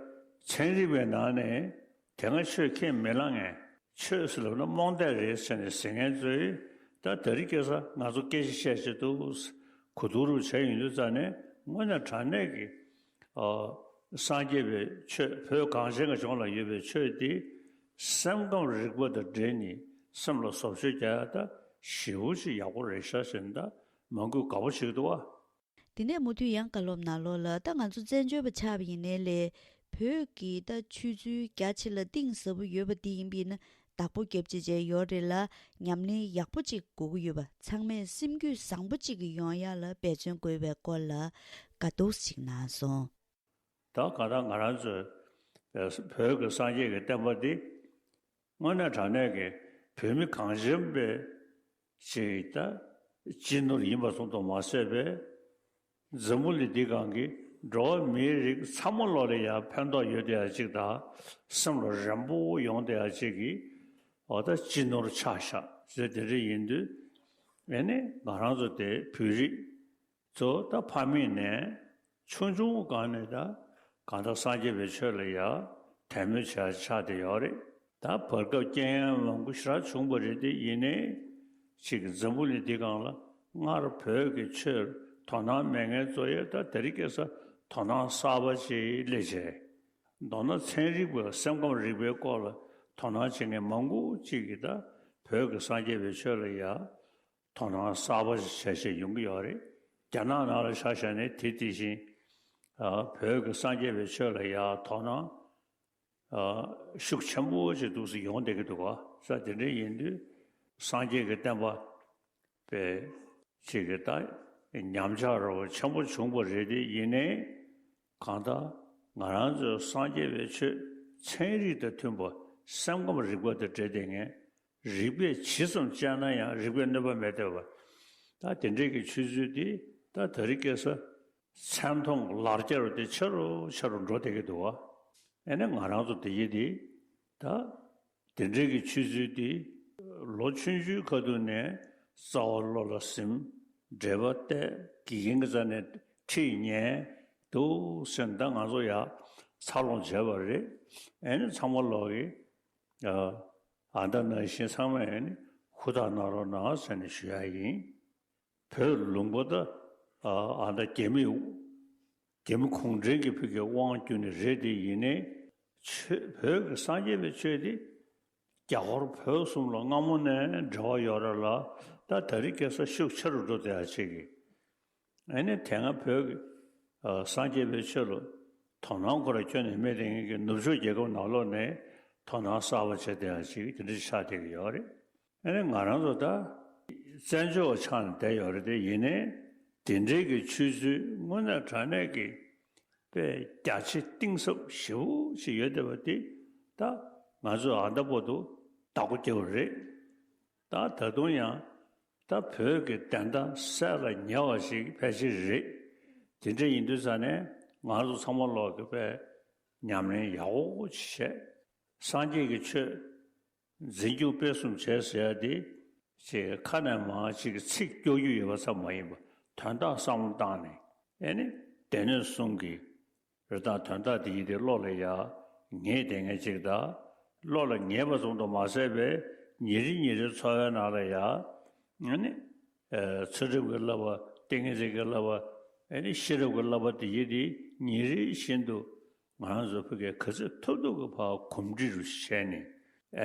ཚན་རིག་པའི་ནང་ནས་དེ་སྔ་ཆོས་ཁས་མི་བླངས་མཁན། ཆོས་ཟེར་ལབ་ན་རྨོངས་དད་རེད་ཟེར་ནས་ཟེར་མཁན་ཚོས་ད་ད་རེས་ཁ་སང་ང་ཚོ་སྐད་ཆ་བཤད་བྱེད་དུས་གོ་བསྡུར་རུ་བྱས་ཡོང་དུས་ཙ་ནས་དངོས་གནས་དྲང་གནས་ཀྱི་ཨ། སངས་རྒྱས་པའི་ཆོས། བོད་གངས་ཅན་གྱི་ལྗོངས་ལ་ཡོད་པའི་ཆོས་འདི་སེམས་ཁམས་རིག་པ་དང་འབྲེལ་ནས་སེམས་ལ་བཟོ་བཅོས་རྒྱག་ཡ་ད་ཞེ་པོ་ཅིག་ཡག་པོ་རེད་ཤག་ཟེར་ནས་ད་མང་པོས་དགའ་པོ་བྱེད་ཀྱི་འདུག་བ། དེ་ནས་མུ་མཐུད་ཡང་བཀའ་སློབ་གནང་རོགས་ལ། ད་ང་ཚོ་བཙན་བྱོལ་བ་ཆགས་པ་ཡིན་ནའི་ལས་བོད་ཀྱི་ད་ཆོས་ཚུལ་རྒྱ་ཆེ་ལ་གཏིང་ཟབ་པོ་ཡོད་པ་འདི་ཡིན་པས་ན། བདག་པོ་རྒྱབ་བྱེད་བྱས་ཡོད་རེད་ལ། ཉམས་ལེན་ཡག་པོ་ཅིག་དགོས་ཀྱི་ཡོད་པ། ཚང་མས་སེམས་རྒྱུད་བཟང་པོ་ཅིག་གི་ཡོང་ཡ་ལ་འབད་བརྩོན་དགོས་པའི་སྐོར་ལ་དགའ་སྡུག་ཅིག་གནང་སོང་། ད་ག་ད་ང་རང་ཚོའི་བོད་ཀྱི་སངས་རྒྱས་ཀྱི་བསྟན་པ་འདི་དངོས་གནས་དྲང་གནས་ཀྱི་བོད་མི་གངས་ཅན་པའི་ཅིག་ད་སྤྱི་ནོར་ཡིན་པ་ཙམ་དུ་མ་ཟད་པའི། འཛམ་བུ་གླིང་འདི་སྒང་གི་འགྲོ་བ་མིའི་རིགས་ཚང་མ་ལོག་ལ་ཡང་ཕན་ཐོགས་ཡོད་བསྡད་ཡ་གཅིག་དང་སེམས་ལ་རན་པོ་ཡོང་བསྡད་ཡ་གཅིག་གི་འོ་ད་སྤྱི་ནོར་ཆགས་ཤག་ཟེར་དེ་འདྲ་ཡིན་དུས་ཨེ་ནི་ང་རང་ཚོ་དེ་བོད་རིགས་ཚོ་ད་ཕ་མེས་ནས་ཆུང་ཆུང་སྒང་ནས་ད་གང་ལྟར་སངས་རྒྱས་པའི་ཆོས་ལ་ཡ་དད་མོས་བྱེད་ཡ་ཆགས་བསྡད་ཡོད་རེད། ད་བར་སྐབས་རྐྱེན་ངན་མང་པོ་ཞེ་དྲག་བྱུང་བ་རེད་དེ་ཡིན་ནའི་ཅིག་འཛམ་བུ་གླིང་འདི་སྒང་ལ་སྔར་བོད་ཀྱི་ཆོས་དོ་སྣང་མེད་མཁན་ཚོ་ཡང་ད་དེ་རིང་ཁ་སང་དོ་སྣང་གསར་པ་ཅིག་སླེབས་བྱས། མདོར་ན་ཚན་རིག་པ་སེམས་ཁམས་རིག་པའི་སྐོར་ལ་དོ་སྣང་བྱེད་མཁན་མང་པོ་ཅིག་གིས་ད་བོད་ཀྱི་སངས་རྒྱས་པའི་ཆོས་ལ་ཡང་དོ་སྣང་གསར་པ་ཞིག་བྱས་བྱས་ཡོང་གི་ཡོད་རེད། རྒྱ་ནག་ནང་ལ་ཆ་བཞག་ནས་དེ་དེ་བཞིན་བོད་ཀྱི་སངས་རྒྱས་པའི་ཆོས་ལ་ཡང་དོ་སྣང་ཤུགས་ཆེན་པོ་ཞིག་འདུག་སེ་ཡོང་བསྡད་ཀྱི་འདུག་ག་ས་དེ་འདྲ་ཡིན་དུས་སངས་རྒྱས་ཀྱི་བསྟན་པ་པའི་ཅིག་གི་ད་ཉམས་ཆག་རོ་ཆེན་པོ་བྱུང་བ་རེད་དེ་ཡིན་ནའི་གང་ལྟར་ང་རང་ཚོའི་སངས་རྒྱས་པའི་ཆོས་ཚན་རིག་དང་མཐུན་པ་སེམས་ཁམས་རིག་པ་དང་འབྲེལ་བསྡད་མཁན་རིགས་པས་ཇི་ཙམ་དཔྱད་ན་ཡང་རིགས་པས་གནོད་པ་མེད་བསྡད་པ། ད་དེ་འདྲའི་གི་ཆོས་ཚུལ་དེ་ད་ད་རེས་ཁ་སང་མཚན་མཐོང་ལར་རྒྱ་རུ་དེ་ཆེ་རུ་ཆེ་རུ་འགྲོ་བསྡད་ཀྱི་འདུག་བ། ཨེ་ནས་ང་རང་ཚོ་དེ་ཡི་དེ་ད་དེ་འདྲའི་གི་ཆོས་ཚུལ་དེ་ལོ་ཆུང་ཆུང་ཁ་ཐུག་ནས་རྩ་བ་བློ་ལ་ཟིན། འགྲེལ་པ་བལྟས། དགེ་རྒན་གྱི་རྩ་ནས་ཁྲིད་ཉན་འདུག་ཟེར་ནས་ད་ང་ཚོ་ཡ་འཚར་ལོངས་བྱས་པ་རེད། ཨེ་ནས་ཚང་མ་ལོག་གི་ཨ་ད་ནང་བཞིན་ཚང་མ་ཨེ་ནས་ཧུར་ཐག་གནང་རོགས་གནང་ཟེར་ནས་ཞུ་ཡ་ཡིན། བོད་ལུང་པ་ད་ཨ་ད་རྒྱ་མི་རྒྱ་མི་གུང་ཁྲན་གྱི་ཕུགས་ཀྱི་དབང་བསྒྱུར་ནི་རེད་དེ་ཡིན་ནའི་ཆོས་བོད་ཀྱི་སངས་རྒྱས་པའི་ཆོས་དེ་རྒྱ་ཧོར་བོད་གསུམ་ལ་སྔ་མོ་ནས་འབྲེལ་བ་ཡོད་རེད་ལ་ད་ད་རེས་ཁ་སང་ཤུགས་ཆེ་རུ་འགྲོ་བསྡད་ཡ་ཅིག་གི་ཨ་ནི་དེ་སྔ་བོད་ཀྱི་ཨ་སངས་རྒྱས་པའི་ཆོས་ལ་དོ་སྣང་ཁོ་རང་ཁྱོན་ནས་མེད་དེ་ངེད་ཀྱི་ནུབ་ཕྱོགས་རྒྱལ་ཁབ་ནང་ལོགས་ནས་དོ་སྣང་གསར་པ་བྱས་བསྡད་ཡ་ཅིག་དེ་འདྲ་ཆགས་བསྡད་ཀྱི་ཡོད་རེད། ཨ་ནི་ང་རང་ཚོ་ད་བཙན་བྱོལ་བ་ཆགས་ནས་བསྡད་ཡོད་རེད་དེ་ཡིན་ནའི་དེ་འདྲའི་གི་ཆོས་ཚུལ་དངོས་གནས་དྲང་གནས་ཀྱི་དཔེ་རྒྱ་ཆེ་གཏིང་ཟབ་ཞེ་པོ་ཞིག་ཡོད་བསྡད་པ་དེ་ད་ང་ཚོས་ཨ་ད་བར་དུ་ བདག་པོ་རྒྱག་པ་རེད། ད་ད་དུང་ཡང་ད་བོད་ཀྱི་བདེན་མཐའ་གསལ་ལ་ཉེ་བ་ཞིག་ཕལ་ཆེར་རེད། དེ་འདྲ་ཡིན་དུས་ཙང་ནས་ང་ཚོ་ཚང་མ་ལོག་གི་དཔེ་ཉམས་ལེན་ཡག་པོ་ཅིག་བྱས། སངས་རྒྱས་ཀྱི་ཆོས་འཛིན་སྐྱོང་སྤེལ་གསུམ་བྱས་ཟེར་ཡ་དེ་ཅིག་ཁ་ནས་མར་ཅིག་གི་ཚིག་སྐྱོར་རྒྱུ་ཡོད་པ་ཙམ་མ་ཡིན་པ། དོན་དག་བསམ་བློ་བཏང་ནས། ཨེ་ནི་སྡེ་སྣོད་གསུམ་གྱི་རེ་དང་དོན་དག་དེ་ཡིན་ཏེ་བློ་ལ་ཡ་ངེས་བསྡད་མཁན་ཅིག་དང་། བློ་ལ་ངེས་པ་ཙམ་དུ་མ་ཟད་པའི་ཉིན་རེ་ཉིན་རེའི་འཚོ་བའི་ནང་ལ་ཡ། ཨེ་ནི་ཚུལ་ཁྲིམས་ཀྱི་བསླབ་པ། ཏིང་ངེ་འཛིན་གྱི་བསླབ་པ། ཨེ་ནི་ཤེས་རབ་ཀྱི་བསླབ་པ་དེ་ཡིན་ཏེ་ཉིན་རེ་བཞིན་དུ་ང་རང་ཚོ་བོད་སྐད་ག་ཚོད་ཐུབ་ཐུབ་ཀྱི་ཕར་གོམས་འདྲིས་རུ་བྱས་ནས།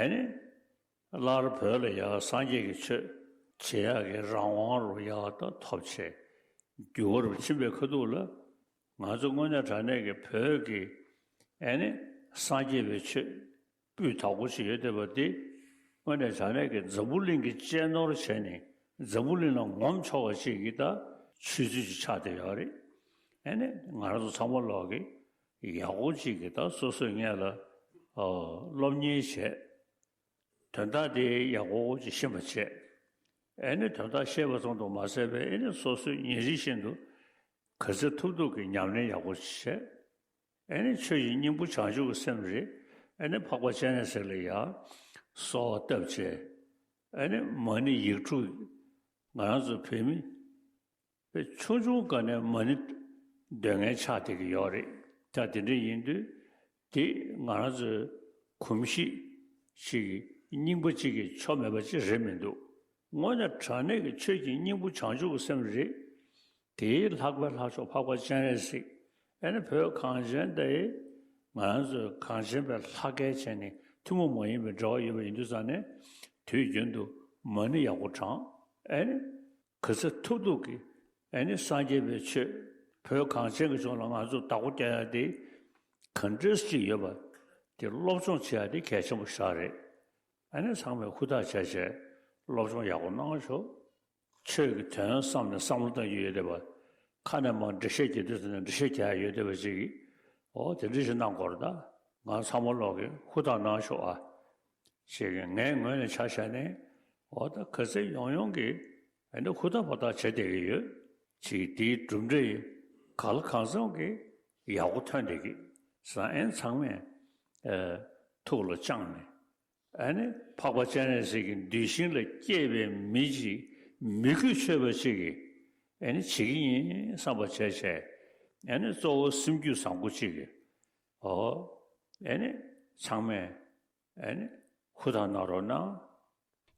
ཨེ་ནི། སླར་བོད་ལ་ཡང་སངས་རྒྱས་ཀྱི་ཆོས་བྱེད་ཡག་གི་རང་དབང་རུ་ཡག་ཏུ་ཐོབ་བྱས། འགྱུར་བ་རུ་ཕྱིན་པའི་ཁ་ཐུག་ལ། ང་ཚོ་དངོས་གནས་དྲང་གནས་ཀྱི་བོད་ཀྱི་ཨེ་ནི་སངས་རྒྱས་པའི་ཆོས་སྤུས་དག་པོ་ཞིག་ཡོད་བསྡད་པ་དེ། དངོས་གནས་དྲང་གནས་ཀྱི་འཛམ་བུ་གླིང་གི་གཅེས་ནོར་བྱས་ནས་འཛམ་བུ་གླིང་ལ་ངོམ་ཆོག་པ་ཞིག་གི་ད་ཆུ་ཚོད་ཅིག་ཆགས་བསྡད་ཡོད་རེད། ཨེ་ནི་ང་རང་ཚོ་ཚང་མ་ལོག་གི་ཡག་པོ་ཅིག་གི་ད་སོ་སོའི་སྔོན་ལ་སློབ་གཉེར་བྱས། དོན་དག་དེ་ཡག་པོ་ཅིག་ཤེས་པ་བྱས། ཨེ་ནི་དོན་དག་ཤེས་པ་ཙམ་དུ་མ་ཟད་པའི་ཨེ་ནི་སོ་སོའི་ཉིན་རེ་བཞིན་དུ་ག་ཚོད་ཐུབ་ཐུབ་ཀྱི་ཉམས་ལེན་ཡག་པོ་ཅིག་བྱས། ཨེ་ནི་ཆོས་ཀྱི་སྙིང་པོ་བྱང་ཆུབ་ཀྱི་སེམས་རེད། ཨེ་ནི་འཕགས་པ་སྤྱན་རས་གཟིགས་ལ་ཡ་གསོལ་བ་བཏབ་བྱས། ཨེ་ནི་མ་ཎི་ཡིག་དྲུག་ང་རང་ཚོ་བོད་མི། དཔེ་ཆུང་ཆུང་སྒང་ནས་མ་ཎི་འདོན་མཁན་ཆགས་བསྡད་ཀྱི་ཡོད་རེད། ད་དེ་འདྲ་ཡིན་དུས། དེ་ང་རང་ཚོའི་གོམས་གཤིས་ཤིག་གི་རྙིང་པ་གཅིག་གི་ཆོ་མེད་པ་ཅིག་རེད་མི་འདུག་དངོས་གནས་དྲང་གནས་ཀྱི་ཆོས་ཀྱི་སྙིང་པོ་བྱང་ཆུབ་ཀྱི་སེམས་རེད། དེའི་ལྷག་པའི་ལྷ་མཆོག་འཕགས་པ་སྤྱན་རས་གཟིགས། ཨེ་ནི་བོད་གངས་ཅན་དེ་ང་རང་ཚོའི་གངས་ཅན་པའི་ལྷ་སྐལ་བྱས་ནས་ཐུན་མོང་མ་ཡིན་པའི་འབྲེལ་བ་ཡོད་པ་ཡིན་དུས་ཙང་ནས། དུས་རྒྱུན་དུ་མ་ཎི་ཡག་པོ་བགྲང་། ཨེ་ནི། ག་ཚོད་ཐུབ་ཐུབ་ཀྱིས་ཨེ་ནི་སངས་རྒྱས་པའི་ཆོས་བོད་གངས་ཅན་གྱི་ལྗོངས་ལ་ང་ཚོ་བདག་པོ་རྒྱག་ཡ་དེ་ག་འདྲས་ཅིག་ཡོད་པ་དེ་སློབ་སྦྱོང་བྱེད་ཡ་དེ་གལ་ཆེན་པོ་ཞིག་རེད། ཨེ་ནི་ཚང་མས་ཧུར་ཐག་བྱས་བྱས་སློབ་སྦྱོང་ཡག་པོ་གནང་ཤོག་ཆོས་ཀྱི་དོན་བསམ་ནས་བསམ་བློ་གཏོང་རྒྱུ་ཡོད་བསྡད་པ། ཁ་ནས་མར་འགྲེལ་བཤད་རྒྱག་དུས་ཙམ་ནས་འགྲེལ་བཤད་རྒྱག་ཡ་ཡོད་བསྡད་པ་ཅིག་གིས། འོ་དེ་འདྲ་ཞིག་གནང་དགོས་རེད་ད། ང་ཚང་མ་ལོག་གིས་ཧུར་ཐག་གནང་ཤོག་ཨ། ཞེས་ངའི་ངོས་ནས་ཆ་བཞག་ནས། འོ་ད་ག་ཚོད་ཡོང་ཡོང་གིས་ཨ་ནི་ཧུར་ཐག་ཧུར་ཐག་བྱེད་བསྡད་ཀྱི་ཡོད། ཅིག་དེའི་གྲུབ་འབྲས་གང་ལ་གང་འཚམ་གྱིས་ཡག་པོ་ཐོན་བསྡད་ཀྱི། བཟང་ཨན་ཚང་མས་ཨ་ཐུགས་ལ་བཅངས་ནས། ཨ་ནི་འཕགས་པ་སྤྱན་རས་གཟིགས་ཀྱི་གདུལ་ཞིང་ལ་སྐྱེས་པའི་མི་ཅིག་མི་རྒྱུད་ཆོད་པ་ཅིག་གིས་ཨ་ནི་བྱེད་ཀྱི་ཡིན་བསམ་པ་བྱས་བྱས། ཨ་ནི་གཙོ་བོ་སེམས་རྒྱུད་བཟང་པོ་ཅིག་གིས། འོ། ཨེ་ནི་ཚང་མས་ཨེ་ནི་ཧུར་ཐག་གནང་རོགས་གནང་།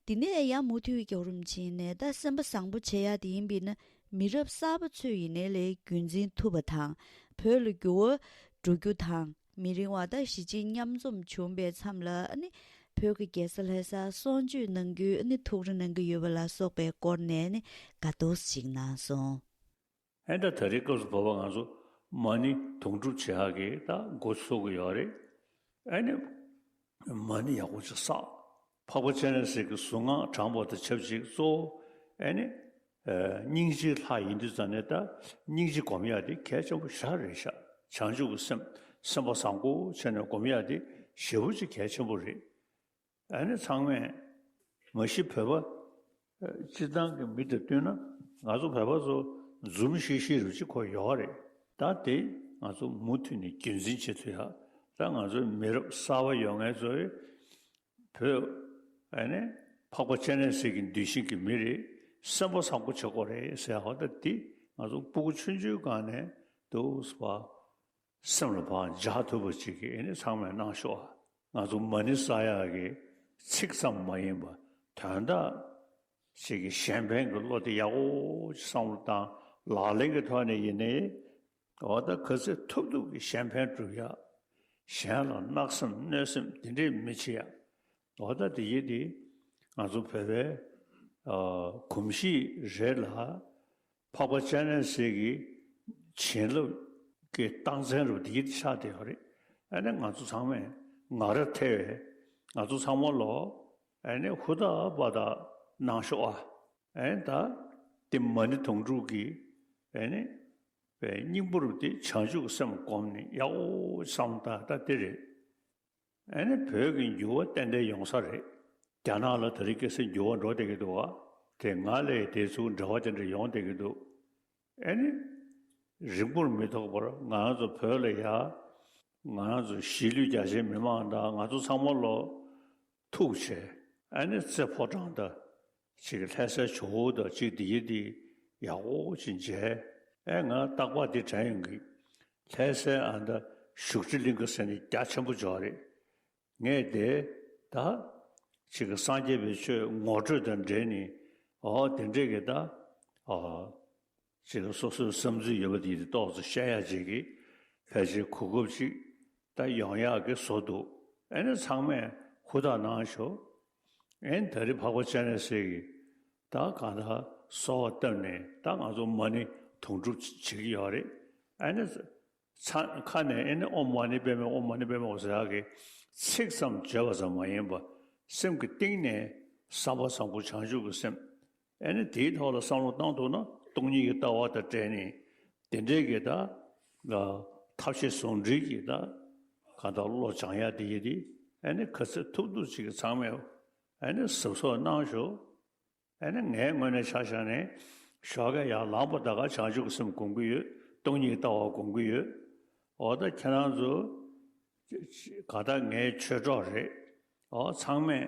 འདི་ནས་ཡང་མུ་མཐུད་རྒྱག་རིམ་ཕྱིན་ནས། ད་སེམས་པ་བཟང་པོ་བྱེད་ཡག་དེ་ཡིན་པས་ན། མི་རབས་གསར་པ་ཚོས་ཡིན་ནའི་ལས་རྒྱུན་འཛིན་ཐུབ་པ་དང་། བོད་ལ་འགྱུར་བ་འགྲོ་རྒྱུ་དང་། མི་རིང་བ་ད་གཞིས་བྱེས་མཉམ་འཛོམས་བྱུང་པའི་མཚམས་ལ་ཨ་ནི་བོད་ཀྱི་རྒྱལ་ས་ལྷ་སར་གསོལ་མཆོད་གནང་རྒྱུའི་ཨ་ནི་ཐུགས་རེ་གནང་གི་ཡོད་པ་ལ་སོགས་པའི་སྐོར་ནས་ཨ་ནི་དགའ་སྟོན་ཞིག་གནང་སོང་། ཨེ་ད་ད་རེས་སྐབས་སུ་བབ་པ་ང་ཚོ་མ་ཎི་དུང་སྒྲུབ་བྱེད་ཡག་གི་ད་འགོ་ཚུགས་ཀྱི་ཡོད་རེད། ཨེ་ནི་མ་ཎི་ཡག་པོ་ཅིག་བསགས། འཕགས་པ་སྤྱན་རས་གཟིགས་ཀྱི་གཟུངས་སྔགས་བགྲངས་པ་དང་ཆབས་ཅིག་གཙོ་བོ་ཨེ་ནི་སྙིང་རྗེའི་ལྷ་ཡིན་དུས་ཙང་ནས། ད་སྙིང་རྗེ་སྒོམ་ཡག་དེ་གལ་ཆེན་པོ་ཞེ་དྲག་རེད་ཤག་བྱང་ཆུབ་ཀྱི་སེམས་སེམས་པ་བཟང་པོ་བྱས་ནས་སྒོམ་ཡག་དེ་ཞེ་པོ་ཅིག་གལ་ཆེན་པོ་རེད། ཨ་ནི་ཚང་མས་མ་གཞི་བོད་པ་སྤྱིར་བཏང་གི་མི་དང་བསྟུན་ན། ང་ཚོ་བོད་པ་ཚོ་འཛུམ་ཤིག་ཤིག་རུ་ཅིག་གོ་ཡོད་རེད། ད་དེ་ང་ཚོ་མུ་མཐུད་ནས་རྒྱུན་འཛིན་བྱེད་ཐུབ་ཡ། ད་ང་ཚོའི་མི་རབས་གསར་པ་ཡོང་མཁན་ཚོས་བོད་ཨ་ནི་འཕགས་པ་སྤྱན་རས་གཟིགས་ཀྱི་གདུལ་ཞིང་གི་མི་རེད། སེམས་པ་བཟང་པོ་བྱེད་དགོས་རེད་ཟེར་ཡ། ད་དེ་ང་ཚོ་སྤུ་གུ་ཆུང་ཆུང་སྒང་ནས་འདུག་སེ་བ། སེམས་ལ་ཕར་འཇགས་ཐུབ་པ་ཅིག་གི་ཨེ་ནི་ཚང་མས་གནང་ཤོག་ཨ། ང་ཚོ་མ་ཎི་བསགས་ཡག་གི་ཚིག་ཙམ་མ་ཡིན་པ། དོན་དག་ཅིག་གི་གཞན་ཕན་གྱི་བློ་དེ་ཡག་པོ་ཅིག་བསམ་བློ་བཏང་། ལག་ལེན་གྱི་ཐོག་ནས་ཡིན་ནའི། འོ་ད་ག་ཚོད་ཐུབ་ཐུབ་ཀྱི་གཞན་ཕན་སྒྲུབ་ཡག་གཞན་ལ་གནག་སེམས་གནོད་སེམས་དེ་འདྲས་མི་བྱེད་ཡག་འོ་ད་དེ་ཡིན་དེ་ང་ཚོ་བོད་པའི་གོམས་གཤིས་རེད་ལ། འཕགས་པ་སྤྱན་རས་གཟིགས་ཀྱི་བྱིན་རླབས་ཀྱི་རྟགས་མཚན་རུ་འདི་ཆགས་བསྡད་ཡོད་རེད། ཨ་ནི་ང་ཚོ་ཚང་མས་ང་རང་ཐེ་བའི་ང་ཚོ་ཚང་མ་ལོ་ཨ་ནི་ཧུར་ཐག་པ་དག་གནང་ཤོག་ཨ། ཨ་ནི་ད་དེ་མ་ཎི་དུང་སྒྲུབ་ཀྱི་ཨ་ནི་པའི་སྙིང་པོ་རུ་དེ་བྱང་ཆུབ་སེམས་བསྒོམས་ནས་ཡག་པོ་བསམ་བཏང་། ད་དེ་རེད། ཨ་ནི་བོད་ཀྱི་འགྱུར་བ་ཏན་ཏན་ཡོང་ས་རེད། རྒྱ་ནག་ལ་དེ་རིང་ཁ་སང་འགྱུར་བ་འགྲོ་བསྡད་ཀྱི་འདུག་བ། དེ་སྔ་ལས་དེ་ཚོ་འབྲེལ་བ་དེ་འདྲ་ཡོང་བསྡད་ཀྱི་འདུག་ཨེ་ནི། རིང་པོར་མི་ཐོགས་པར་ང་རང་ཚོ་བོད་ལ་ཡ། ང་རང་ཚོ་གཞིས་ལུས་རྒྱ་ཆེའི་མི་མང་དང་ང་ཚོ་ཚང་མ་ལོ་ཐུག་བྱས། ཨེ་ནི་རྩེ་ཕོ་བྲང་དང་། ཅིག་ལྷ་སའི་ཇོ་བོ་དང་ཅིག་འདི་ཡི་འདི་ཡག་པོ་ཅིག་མཇལ། ཨེ་ང་རྟག་པར་འདི་དྲན་ཡོང་གི། ལྷ་སའི་ཨ་མདའ་བཞུགས་ཁྲི་གླིང་ག་ཟེར་ནི་རྒྱ་ཆེན་པོ་ཅིག་ཡོད་རེད། ངས་དེ་ད་ཅིག་གི་སངས་རྒྱས་པའི་ཆོས་ངོ་སྤྲོད་དང་འབྲེལ་ནས། ཨོ་དེ་འདྲས་ཀྱི་ད་ཨོ་ཅིག་གི་སོ་སོའི་བསམ་ཚུལ་ཡོད་པ་དེ་ཏོག་ཙམ་བཤད་ཡ་ཅིག་གི་ཕལ་ཆེར་གོ་སྐབས་ཅིག་ད་ཡོང་ཡག་གི་བཟོ་འདུག་ཨེ་ནི་ཚང་མས་ཧུར་ཐག་གནང་ཤོག་ཨེ་ནི་ད་རེས་འཕགས་པ་སྤྱན་རས་གཟིགས་ཀྱིས་ད་གང་ལྟར་གསོལ་བ་བཏབ་ནས་ད་ང་ཚོ་མ་ཎི་དུང་སྒྲུབ་བྱེད་ཀྱི་ཡོད་རེད། ཨེ་ནི། ཚ་ཁ་ནས་ཨེ་ནི་ཨོཾ་མ་ཎི་པདྨེ་ཨོཾ་མ་ཎི་པདྨེ་ཧཱུྃ་ཟེར་ཡག་གི་ཚིག་ཙམ་བརྗོད་པ་ཙམ་མ་ཡིན་པ། སེམས་ཀྱི་གཏིང་ནས་བསམ་པ་བཟང་པོ་བྱང་ཆུབ་ཀྱི་སེམས། ཨེ་ནི་དེའི་ཐོག་ལ་བསམ་བློ་བཏང་ཐུབ་ན་སྟོང་ཉིད་ཀྱི་ལྟ་བ་དང་འབྲེལ་ནས། དེ་འདྲའི་གི་ད་ཐབས་ཤེས་ཟུང་འབྲེལ་གྱིས་ད་གང་ལྟར་བློ་སྦྱང་ཡག་དེ་ཡིན་དེ། ཨེ་ནི་ག་ཚོད་ཐུབ་ཐུབ་ཅིག་གི་ཚང་མས་ཨེ་ནི་གཟབ་གཟབ་གནང་ཤོག་ཨ་ནི་ངའི་ངོས་ནས་ཆ་བཞག་ནས་ཞོགས་ཀས་ཡར་ལངས་པ་ད་ག་བྱང་ཆུབ་ཀྱི་སེམས་སྒོམ་གྱི་ཡོད། སྟོང་ཉིད་ཀྱི་ལྟ་བ་སྒོམ་གྱི་ཡོད། འོ་ད་ཁྱེད་རང་ཚོ་ག་ད་ངའི་ཆོས་གྲོགས་རེད། འོ་ཚང་མས་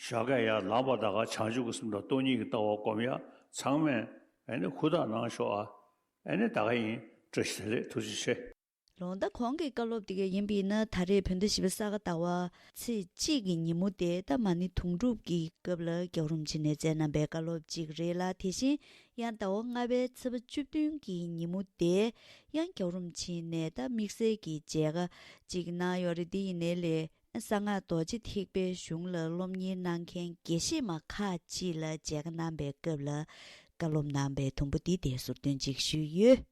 ཞོགས་ཀས་ཡར་ལངས་པ་ད་ག་བྱང་ཆུབ་ཀྱི་སེམས་དང་སྟོང་ཉིད་ཀྱི་ལྟ་བ་སྒོམ་ཡ་ཚང་མས་ཨ་ནི་ཧུར་ཐག་གནང་ཤོག་ཨ། ཨ་ནི་ད་ག་ཡིན། བཀྲ་ཤིས་བདེ་ལེགས། ཐུགས་རྗེ་ཆེ། ལོ་ཟླ་གོང་གི་བཀའ་སློབ་དེ་ག་ཡིན་པས་ན་ད་རེས་བོད་ཟླ་བཞི་པའི་ས་ག་ཟླ་བ་ཚེས་གཅིག་གི་ཉིན་མོ་དེ་ད་མ་ཎི་དུང་སྒྲུབ་ཀྱི་སྐབས་ལ་རྒྱལ་བ་རིན་པོ་ཆེ་ནས་བསྩལ་གནང་པའི་བཀའ་སློབ་ཅིག་རེད་ལ། དེ་བཞིན་ཡང་ཟླ་བ་ལྔ་པའི་ཚེས་པ་བཅུ་བདུན་གྱི་ཉིན་མོ་དེ་ཡང་རྒྱལ་བ་རིན་པོ་ཆེ་ནས་ད་དམིགས་བསལ་གྱི་མཇལ་ཁ་ཅིག་གནང་ཡོད་རེད། དེ་ཡིན་ནའི་ལས་གསང་སྔགས་རྡོ་རྗེ་ཐེག་པའི་གཞུང་ལ་སློབ་གཉེར་གནང་མཁན་དགེ་བཤེས་མ་ཁག་ཅིག་ལ་མཇལ་ཁ་གནང་པའི་སྐབས་ལ་བཀའ་སློབ་གནང་པའི་དུམ་བུ་འདི་དེ་ཟུར་འདོན་ཅིག་ཞུས་ཡོད།